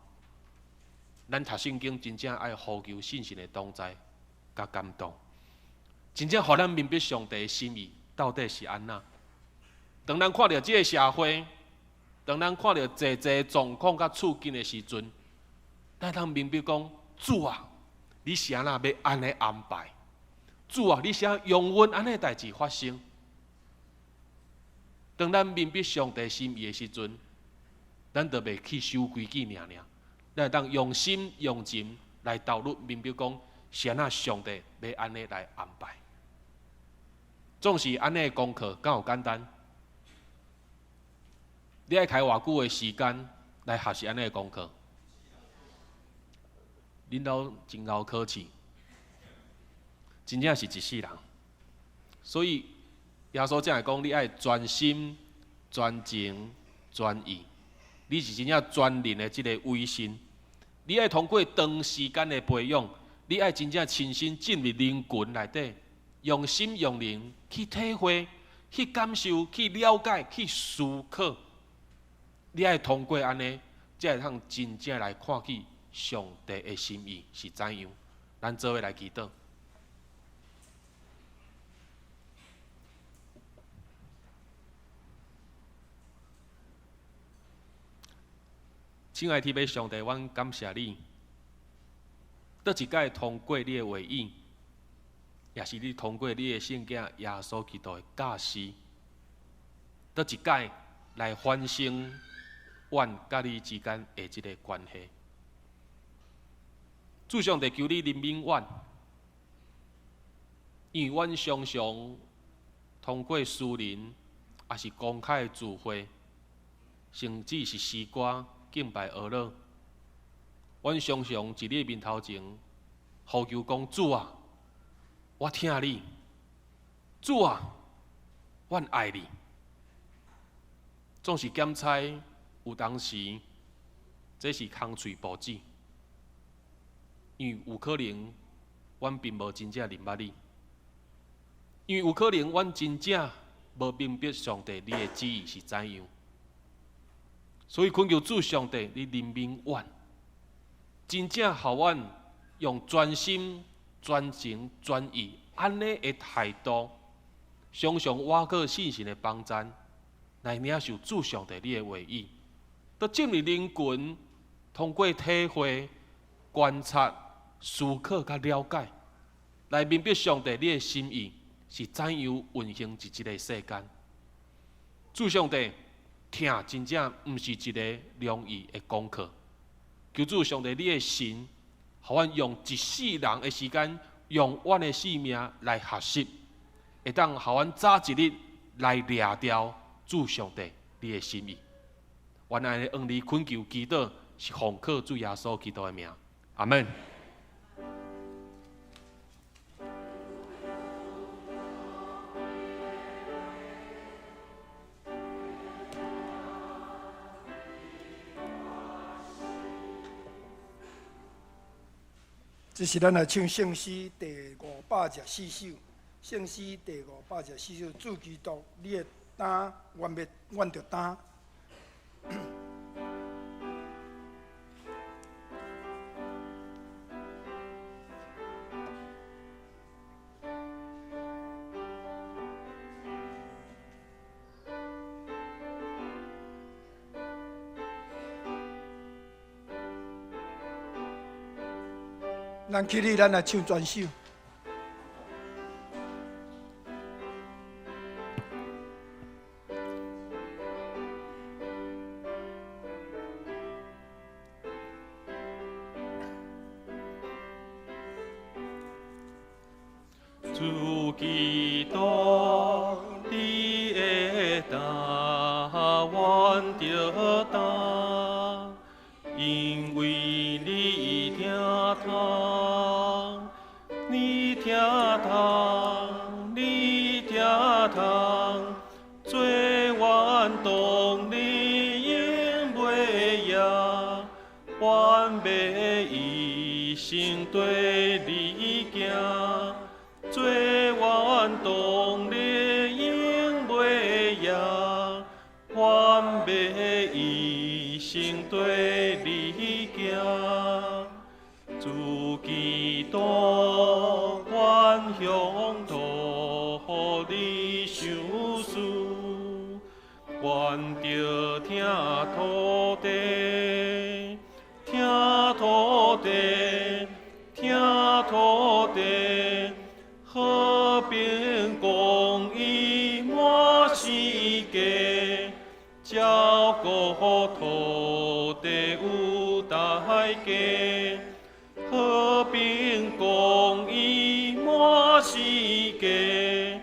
咱讀聖經真正愛呼求聖神的同在，佮感動，真正予咱明白上帝的心意到底是按怎。當咱看著這个社會，當咱看著濟濟狀況佮處境的時陣，咱通明白講，主啊，你是按怎欲按呢安排？主啊，你是按怎容阮按呢代誌發生？當咱明白上帝心意的時陣，咱就袂去守規矩爾爾，咱會當用心用情來投入，明白講是按怎上帝欲按呢來安排。總是按呢的功課，敢有簡單？你愛開偌久的時間來學習按呢的功課？恁兜真𠢕考試，真正是一世人。所以耶穌才會講，你愛專心、專情、專意，你是真正專人的這个委身。你愛通過長時間的培養，你愛真正親身進入人群內底，用心用靈去體會、去感受、去了解、去思考。你愛通過按呢，才會通真正來看見上帝的心意是怎樣。咱做伙來祈禱。親愛的天父上帝，阮感謝你，閣一擺通過你的話語，也是你通過你的聖囝耶穌基督的教示，閣一擺來反省阮佮你之間的這个關係。主上帝，求你憐憫阮，因為阮常常通過私人，抑是公開的聚會，甚至是詩歌敬拜阿樂，阮常常佇你面頭前呼求講：主啊，我疼你；主啊，阮愛你。總是檢查有當時，這是空喙布子，因為有可能阮並無真正認捌你，因為有可能阮真正無明白上帝你的旨意是怎樣，所以懇求主上帝，你憐憫阮，真正予阮用專心、專情、專意按呢的態度，常常倚靠聖神的幫贊，來領受主上帝你的話語，閣進入人群，通過體會、觀察、思考佮了解，來明白上帝你的心意是怎樣運行佇這个世間。主上帝，疼真正毋是一个容易的功課。求主上帝你的神，予阮用一世人的時間，用阮的性命來學習，會當予阮早一日來掠著主上帝你的心意。阮按呢向你懇求祈禱，是奉靠主耶穌基督的名，阿們。這是咱來唱聖詩第514首，聖詩第514首，主基督，你的擔，阮欲，阮著擔。咱起立，咱來唱全首。主基督，你的擔，阮著擔，因為你疼通，你聽通，你聽通，做原動力永袂贏，願欲一生綴你行，做原動力永袂贏，願欲一生綴你行。主基督，願向托你相思，願著疼土地，疼土地，疼土地，和平公義滿世界，照顧土地有大家。和平公義滿世界，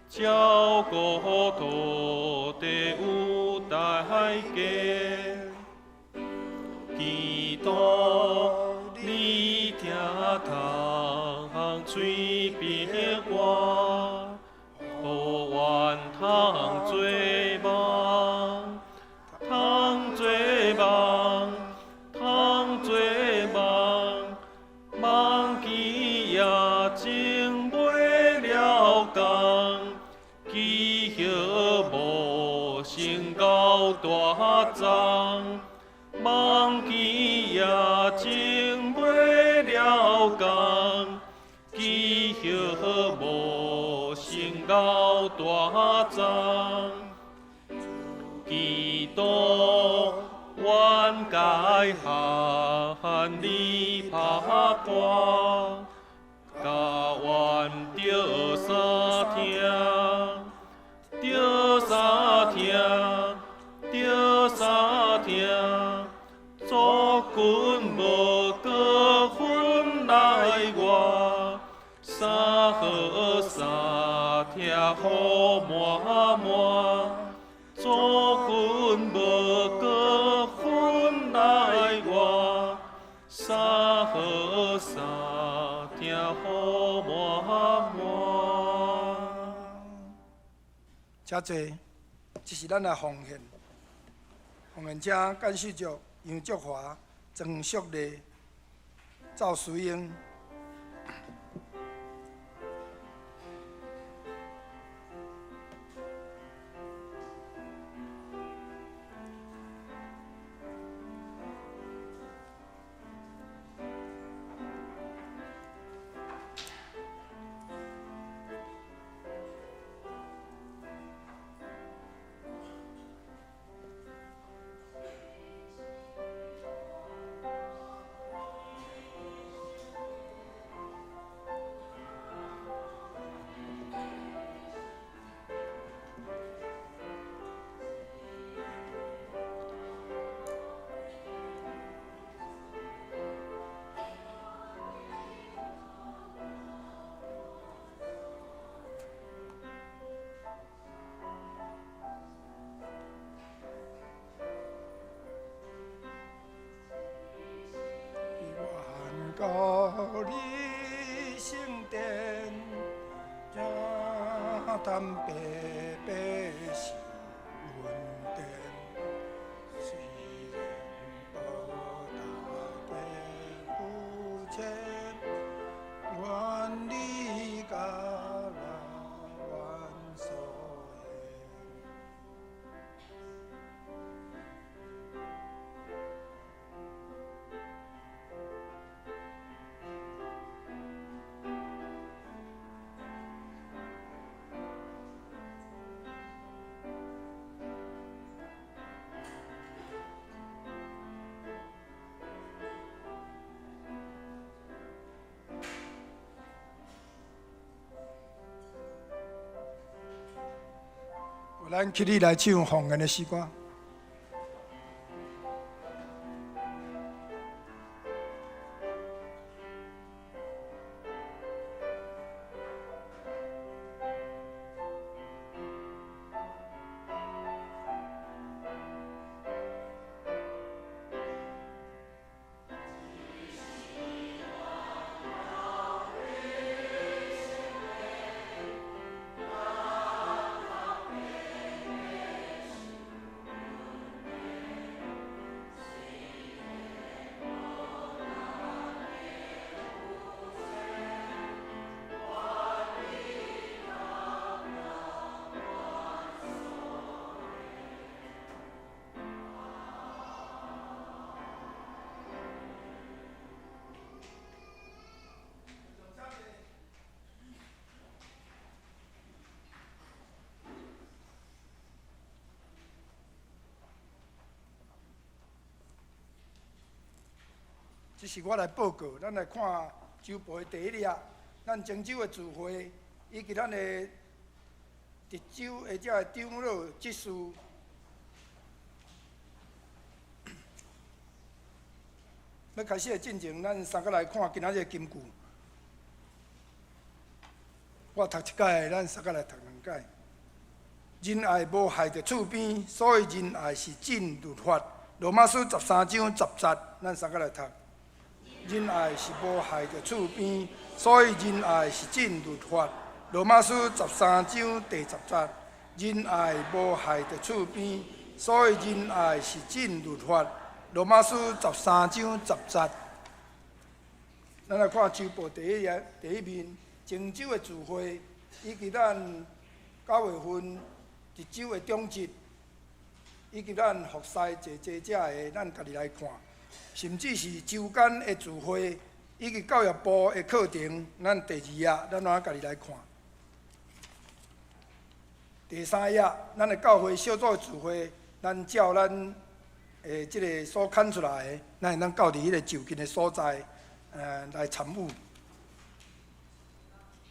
照顧土地有大家。基督，你聽通喙邊話，予阮通做夢，通做夢，通做夢。忘記也情袂了工，記憶無成到大欉。忘記也情袂了工，記憶無成到大欉。基督，阮該喊你拍歌，教阮著三聽，著三聽，著三聽，族群無過分來活，三好三聽好滿滿，族群無過分來活，三好三聽好滿滿。請坐，這是咱的奉獻。奉獻者感謝着楊祝華、曾淑麗、趙淑英。願到你聖殿，這貪白白是恩典，雖然無大家有錢，願你佮阮所言。咱起立來唱奉獻的詩歌。这是我来报告。咱来看周报的第一页，咱泉州的聚会以及咱的特州的这个长老执事。欲开始的进前，咱三个来看今仔日的金句。我读一摆，咱三个来读两摆。仁爱无害著厝边，所以仁爱是进律法。罗马书13章10节，咱三个来读。仁爱是无害著厝边，所以仁爱是进律法。罗马书十三章第十节，仁爱无害著厝边，所以仁爱是进律法。罗马书十三章十节，咱来看周报第一页第一面，泉州的聚会以及咱9月份一周的长执，以及咱服侍坐坐者的，咱家己来看，甚至是周间的聚会，以及教育部的课程，咱第二页，咱拢家己来看。第三页，咱的教会小组的聚会，咱照咱的这个所牵出来的，咱会当到伫彼个就近的所在，来参与。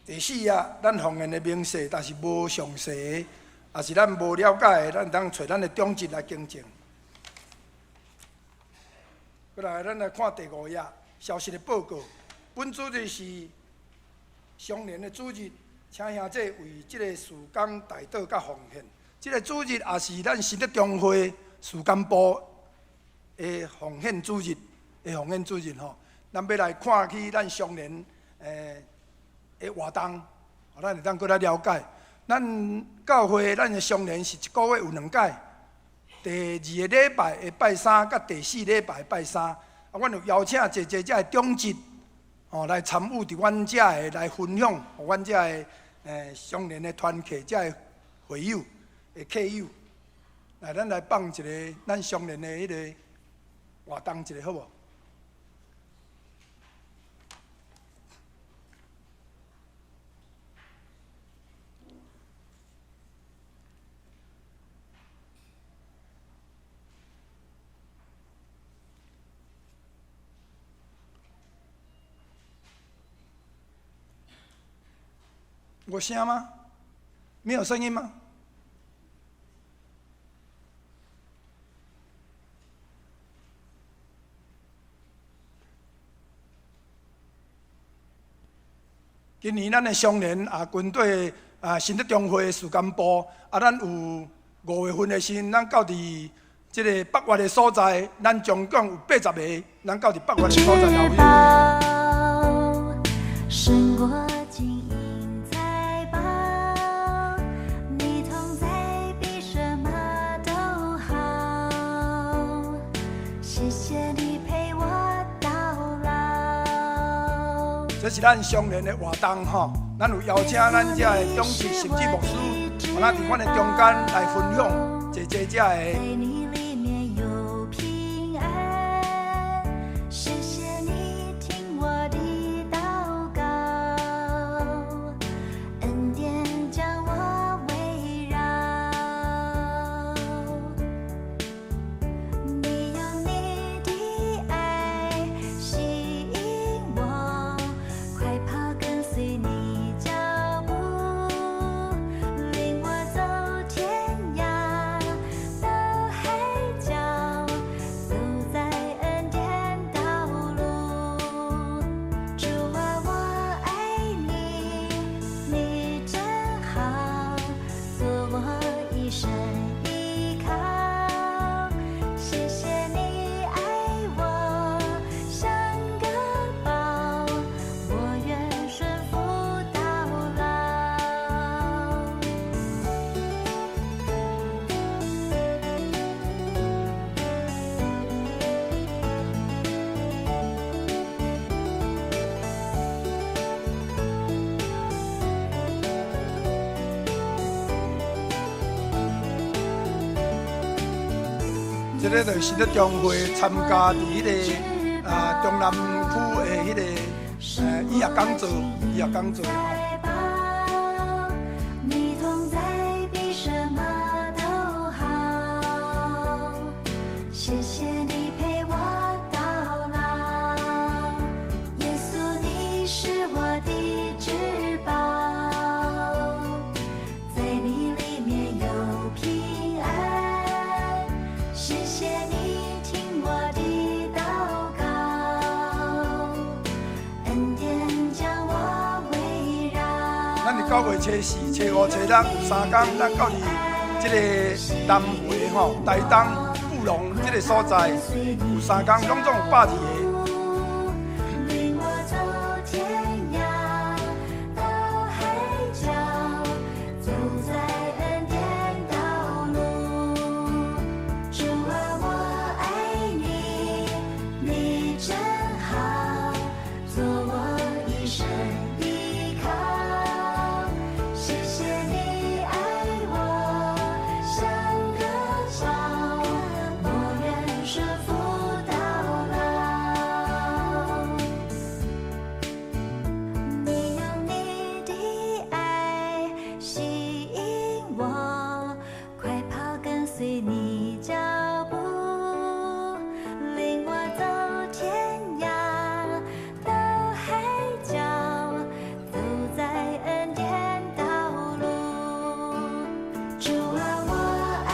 第四页，咱奉献的明细，但是无详细的，也是咱无了解的，咱当揣咱的长执来更正。过来，咱来看第五页，消息的报告。本主日是双连的主日，请兄弟为这个事工代祷佮奉献。这个主日也是咱新德中会事工部的奉献主日，的奉献主日吼。咱欲来看去咱双连的活动，咱会当阁来了解。咱教会咱的双连是一个月有两摆，第二个礼拜的拜三，佮第四礼拜的拜三。啊，阮有邀请济济遮的长执，吼，来参与伫阮遮的来分享，予阮遮的双连的团契遮的会友的客友。来，咱来放一个咱双连的彼个活动一下，好无？有声吗？没有声音吗？今年咱的双连也军队啊，新德中会事工部啊，咱有5月份的时阵，咱到伫这个北越的所在，咱总共有80个，咱到伫北越的所在留这是咱双连的活动吼，咱有邀请咱遮的长执甚至牧师，予咱伫阮的中间来分享，坐坐遮的。这个就是咧中会参加伫彼个中南区的彼个医学讲座，医学讲座吼。谢谢你陪我到老。9月初四、初五、初六有三工，咱到佇這个南迴吼，台東布隆這个所在有三工，攏總有120个。領我走天涯到海角，走在恩典道路。主啊，我愛你，你真好，做我一生依靠。謝謝你愛我，像個寶，我願順服到老。你用你的愛吸引我，快跑跟隨你腳步，領我走天涯到海角，走在恩典道路。主啊，我愛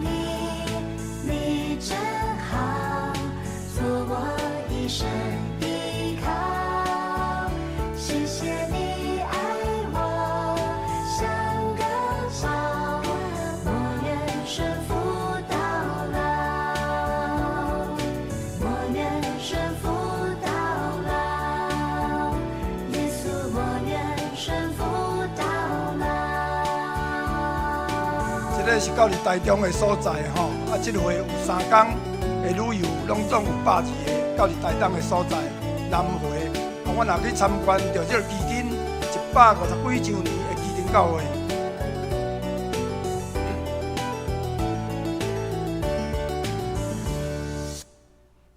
你，你真好，做我一生依靠。謝謝你愛我，像個寶，我願順服到老。我願順服到老，耶穌，我願順服到老。這个是到佇台中的所在吼，啊，這回有三工的旅遊，攏總有120个到佇台東的所在南迴。啊，阮也去參觀著這個旗津150幾周年的旗津教會。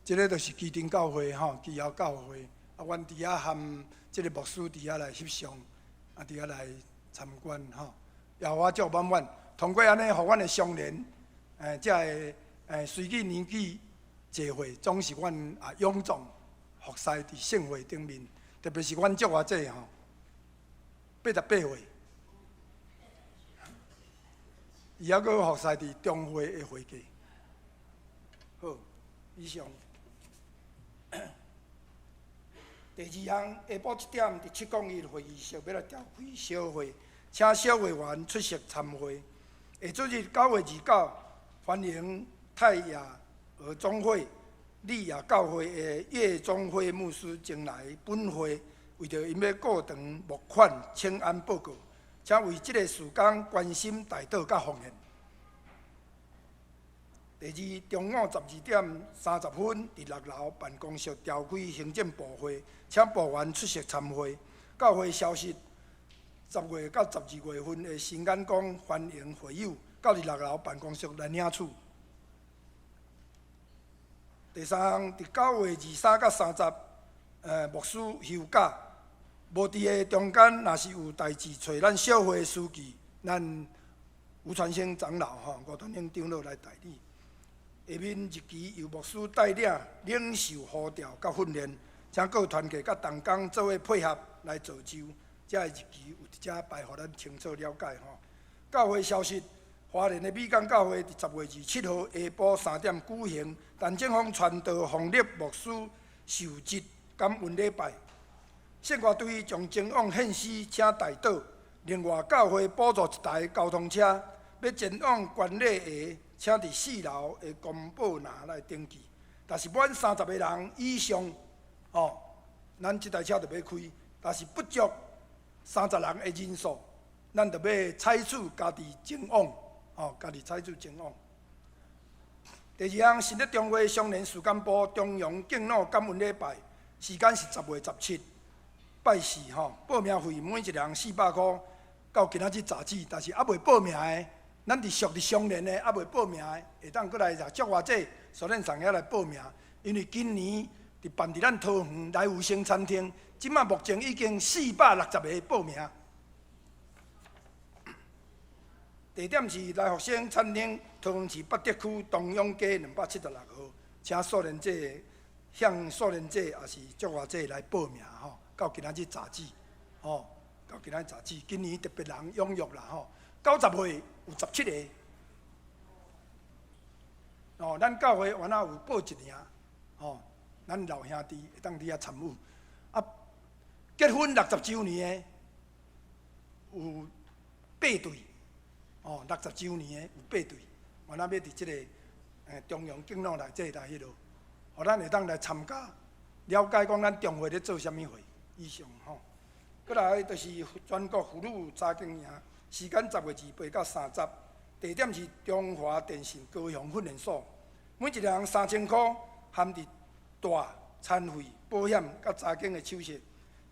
這个就是旗津教會吼，基要教會。啊，阮佇遐和這個牧師佇遐來翕相，啊，佇遐來參觀吼。耶和華祝滿滿，通過按呢，予阮的相連，這个隨去年紀濟歲，總是阮啊勇壯服侍佇聖會頂面，特別是阮祝偌濟吼，88歲，伊猶閣服侍佇中會的會計。好，以上。第二項，下晡7點佇701會議室欲來召開小會，請小會員出席參會。下主日9月29，歡迎泰雅兒總會、利亞教會的葉宗輝牧師前來本會，為著𪜶欲顧堂募款請安報告，請為這个事工關心代禱佮奉獻。第二，中午12點30分，佇6樓辦公室召開行政部會，請部員出席參會。教會消息：10月到12月份的新眼光歡迎會友到佇6樓辦公室來領取。第三項，佇9月23到30，牧師休假，無佇的中間，若是有代誌揣咱小會司機，咱吳傳生長老吼，吳傳生長老來代理。下面日期由牧師帶領領受呼召佮訓練，請各團契佮同工做伙配合來造就。這个日期有佇遮排，予咱清楚了解吼。教會消息：花蓮的美港教會佇10月27號下晡3點舉行陳正峰傳道洪立牧師受職感恩禮拜。聖歌隊將前往獻詩，請代禱。另外，教會補助一台交通車，欲前往觀禮的，請佇4樓的公報欄來登記。若是滿30个人以上，吼，咱這台車就欲開；若是不足30人的人數，咱就欲採取家己前往，吼，家己採取前往。第二項，新德中會雙連事工部中陽敬老感恩禮拜，時間是10月17，拜四吼，報名費每一人400箍，到今仔日截止，但是猶未報名的，咱佇屬佇雙連的猶未報名的，會當閣來祝偌濟蘇連送遐來報名，因為今年佇辦佇咱桃園來福星餐廳，這馬目前已經460個報名。地點是來福星餐廳，桃園市八德區東永街276號，請素連者向素連者也是祝偌濟來報名吼，到今仔日截止，吼，到今仔日截止。今年特別人踴躍啦吼，90歲有17個。哦，咱教會原來有報一名，吼，咱老兄弟會當佇遐參與。啊，結婚60週年的有八對，哦，60周年的有八對，原來欲佇這个中央敬老內底來彼落，予咱會當來參加，了解講咱中會咧做啥物貨，以上吼。閣來就是全國婦女查經營，時間10月28到30，地點是中華電信高雄訓練所，每一个人3000箍，含佇大餐費、保險佮查經的手續。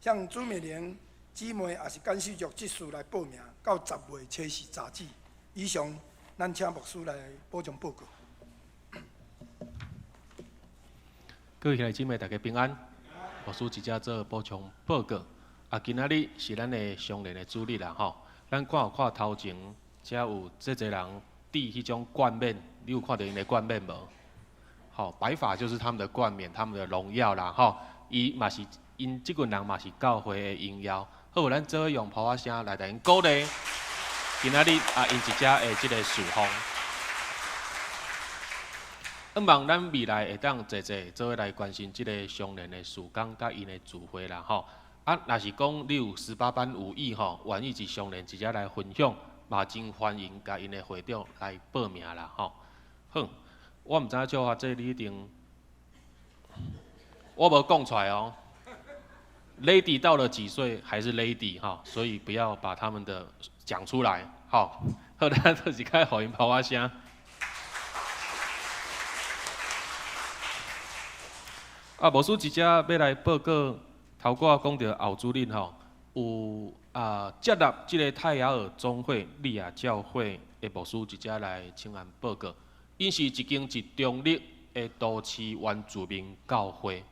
向朱美玲姊妹也是干事長執事來報名，到10月初四截止。以上，咱請牧師來補充報告。各位兄弟姊妹，大家平安。牧師直接做補充報告。啊，今仔日是咱的常年的主日啦，吼。咱看有看頭前，遮有這濟人戴彼種冠冕，你有看著𪜶的冠冕無？吼，白髮就是他們的冠冕，他們的榮耀啦，吼。伊嘛是，𪜶這群人嘛是教會的榮耀。好，咱做伙用炮仔聲來共𪜶鼓勵。今仔日啊，𪜶一遮的這个事奉。希望咱未來會當濟濟做伙來關心這个常年的事工佮𪜶的聚會啦，吼。啊，若是講你有18般武藝吼，願意佇常年一遮來分享，嘛真歡迎共𪜶的會長來報名啦，吼。好，我毋知影笑話這你一定，我無講出來哦。Lady 到了幾歲還是 Lady 哈，所以不要把他們的講出來，好。好，咱就是開予𪜶炮仔聲。啊，牧師一遮欲來報告。頭拄仔講著後主日吼，有啊接納這个泰雅爾總會利亞教會的牧師一遮來請安報告。𪜶是一間佇中壢的都市原住民教會，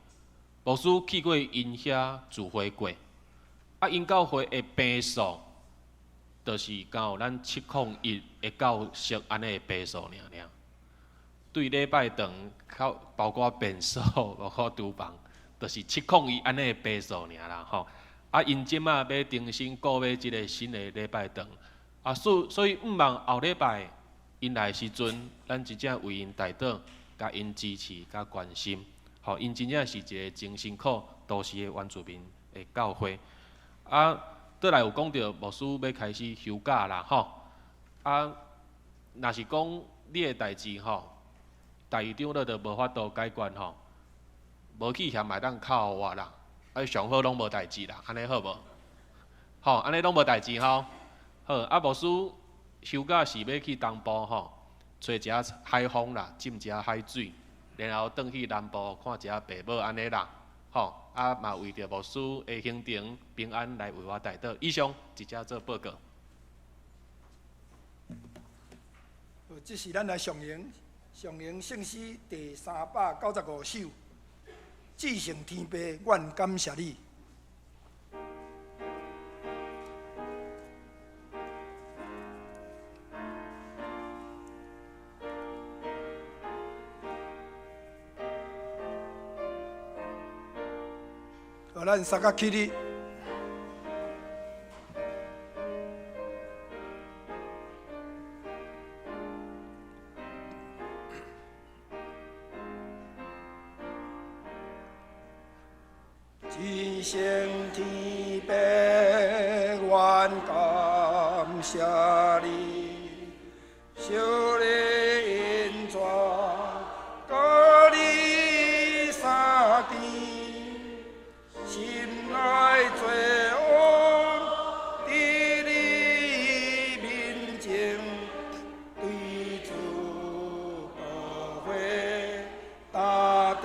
牧師去過𪜶遐聚會過。啊，𪜶教會的平數，就是敢有咱701的教室按呢的平數爾爾。對禮拜堂，較包括便所，包括廚房。就是701按呢的平數爾啦吼，啊，𪜶這馬欲重新購買這个新的禮拜堂，啊，所以毋望後禮拜𪜶來的時陣，咱真正為𪜶代禱，共𪜶支持，佮關心，吼，𪜶真正是一个真辛苦都市的原住民的教會。啊，倒來有講著牧師欲開始休假啦吼，啊，若是講你的代誌吼，大長老都無法度解決吼。無去嫌嘛會當敲予我啦，啊上好攏無代誌啦，按呢好無？吼，按呢攏無代誌吼。好，啊牧師休假是欲去東部吼，吹一下海風啦，浸一下海水，然後轉去南部看一下爸母按呢啦，吼，啊嘛為著牧師的行程平安來為我代禱。以上直接做報告。好，這是咱來上演上演聖詩第395首。至聖天父，阮感謝你。好，咱三个起立。至聖天父，阮感謝你，受你恩賜，佮你相見，心內做王，佇你面前，對主寶血打地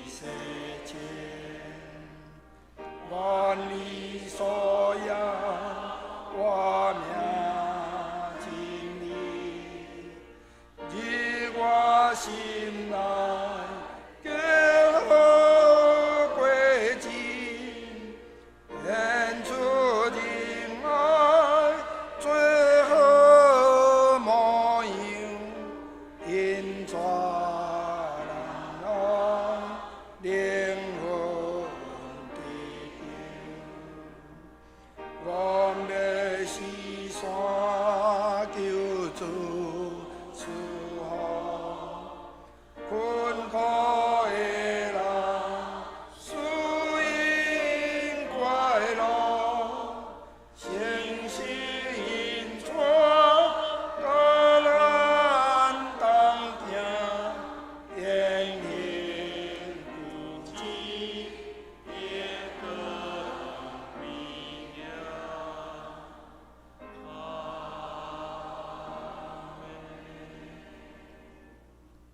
洗清。願你所養活命真理，入我心內，結好果子，顯出仁愛最好模樣，引帶人靈魂得救。阮欲四散求主賜福，困苦的人賜𪜶快樂，成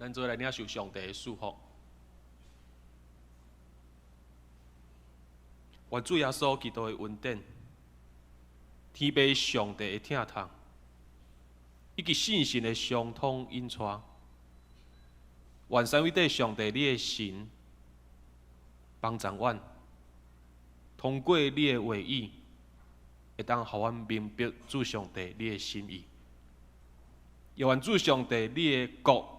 咱做來領受上帝的祝福。願主耶穌基督的恩典、天父上帝的疼痛，以及聖神的相通引帶，願三位一體上帝你的神幫助阮，通過你的話語，會當予阮明白主上帝你的心意。也願主上帝你的國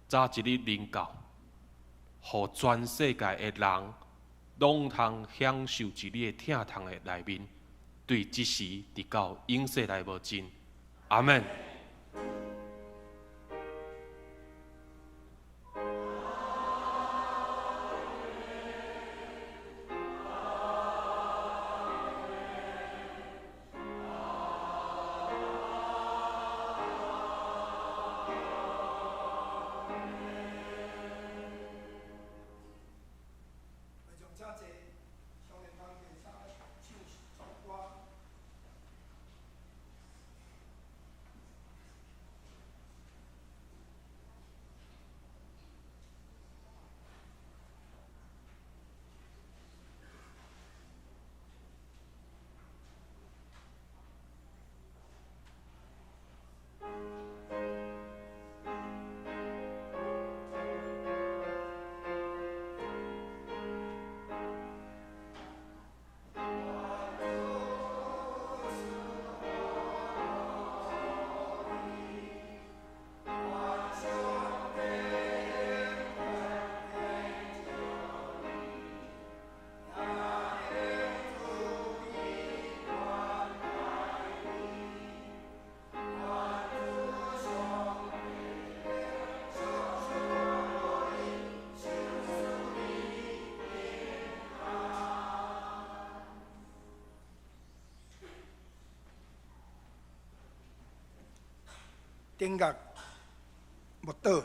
早一日臨到，予全世界的人攏通享受佇你的疼痛的內面，對這時直到永世來無盡。阿們。顶角默祷。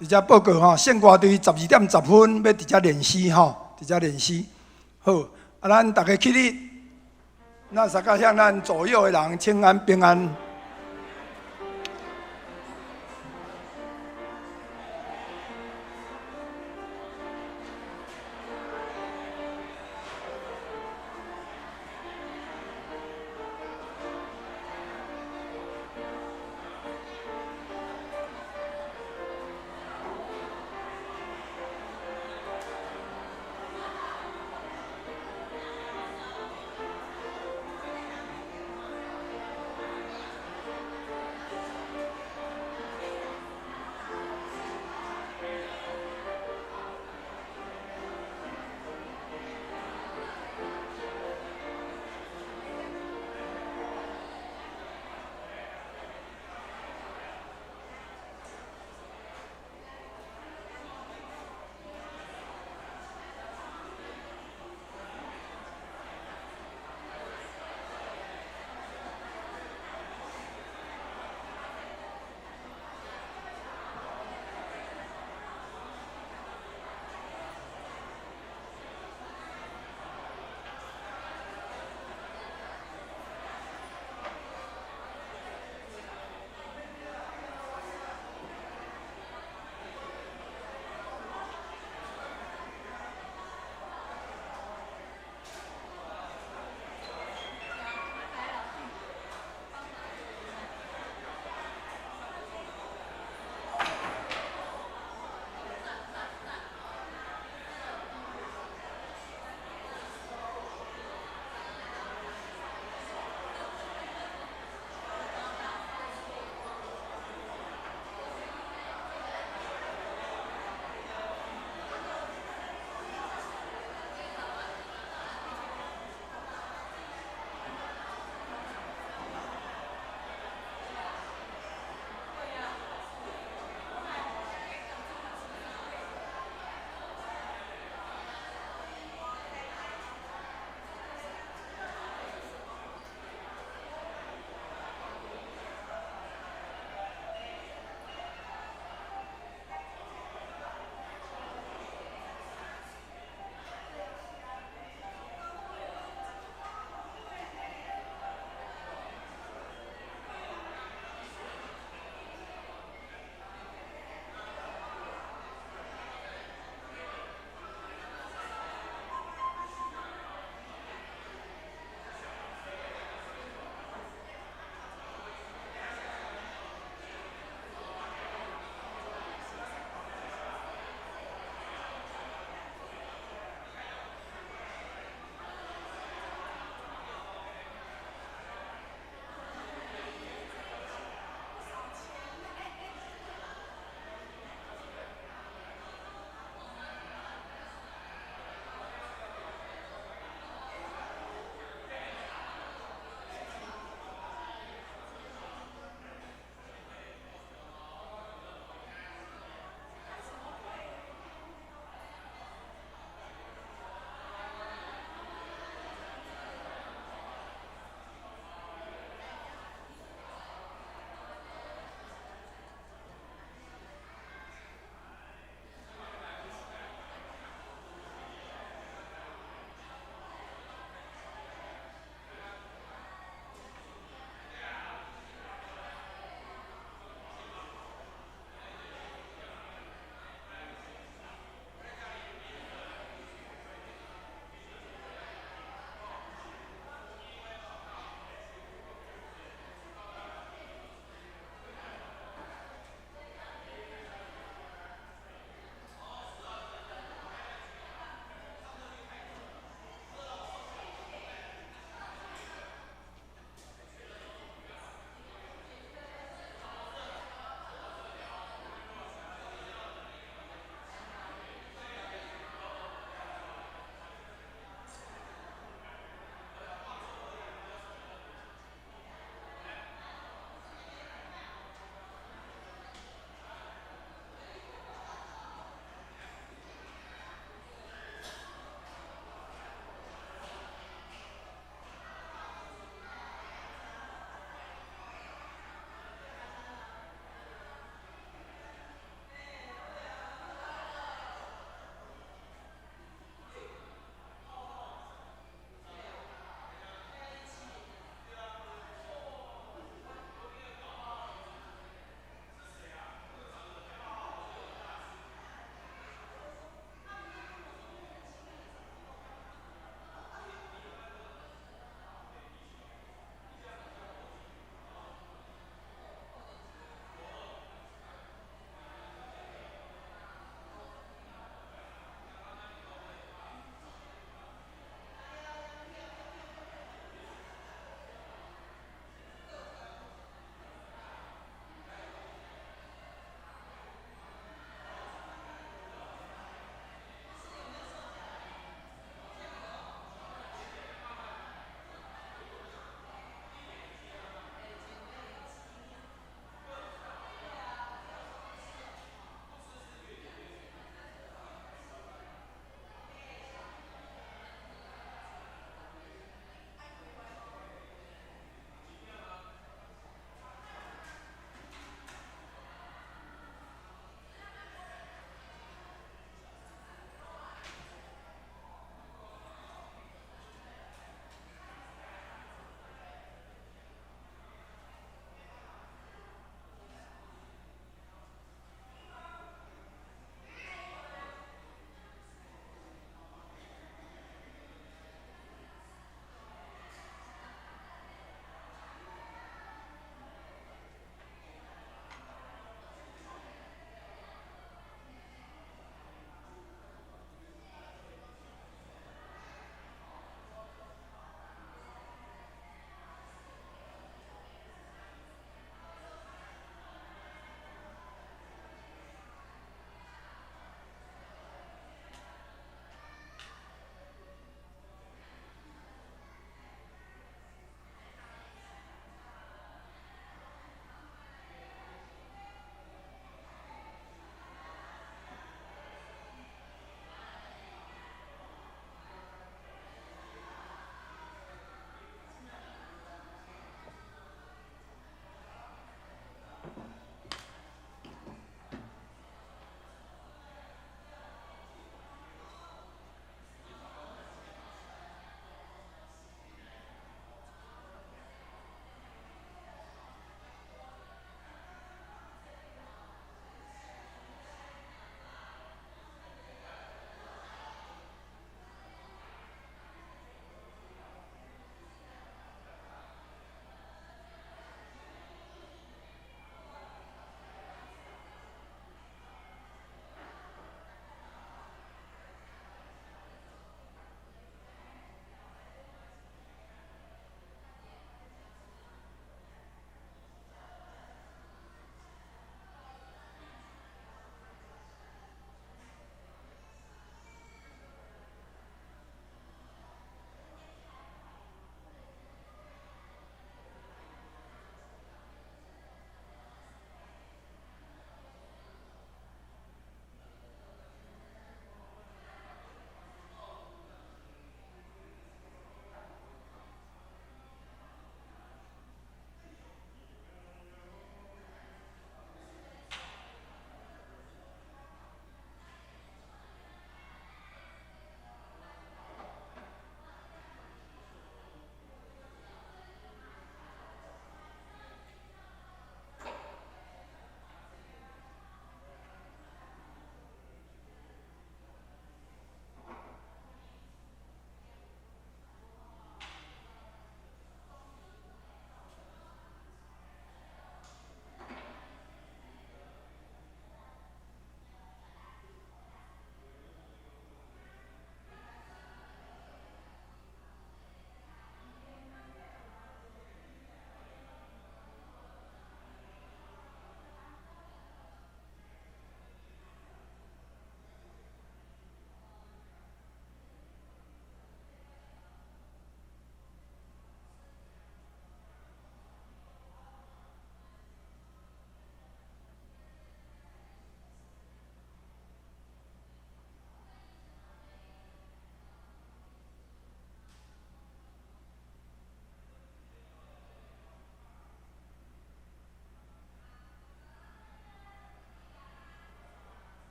佇遮報告吼，聖歌隊12點10分欲佇遮練習吼，佇遮練習。好，啊，咱逐家起立，咱大家向咱左右的人請安平安。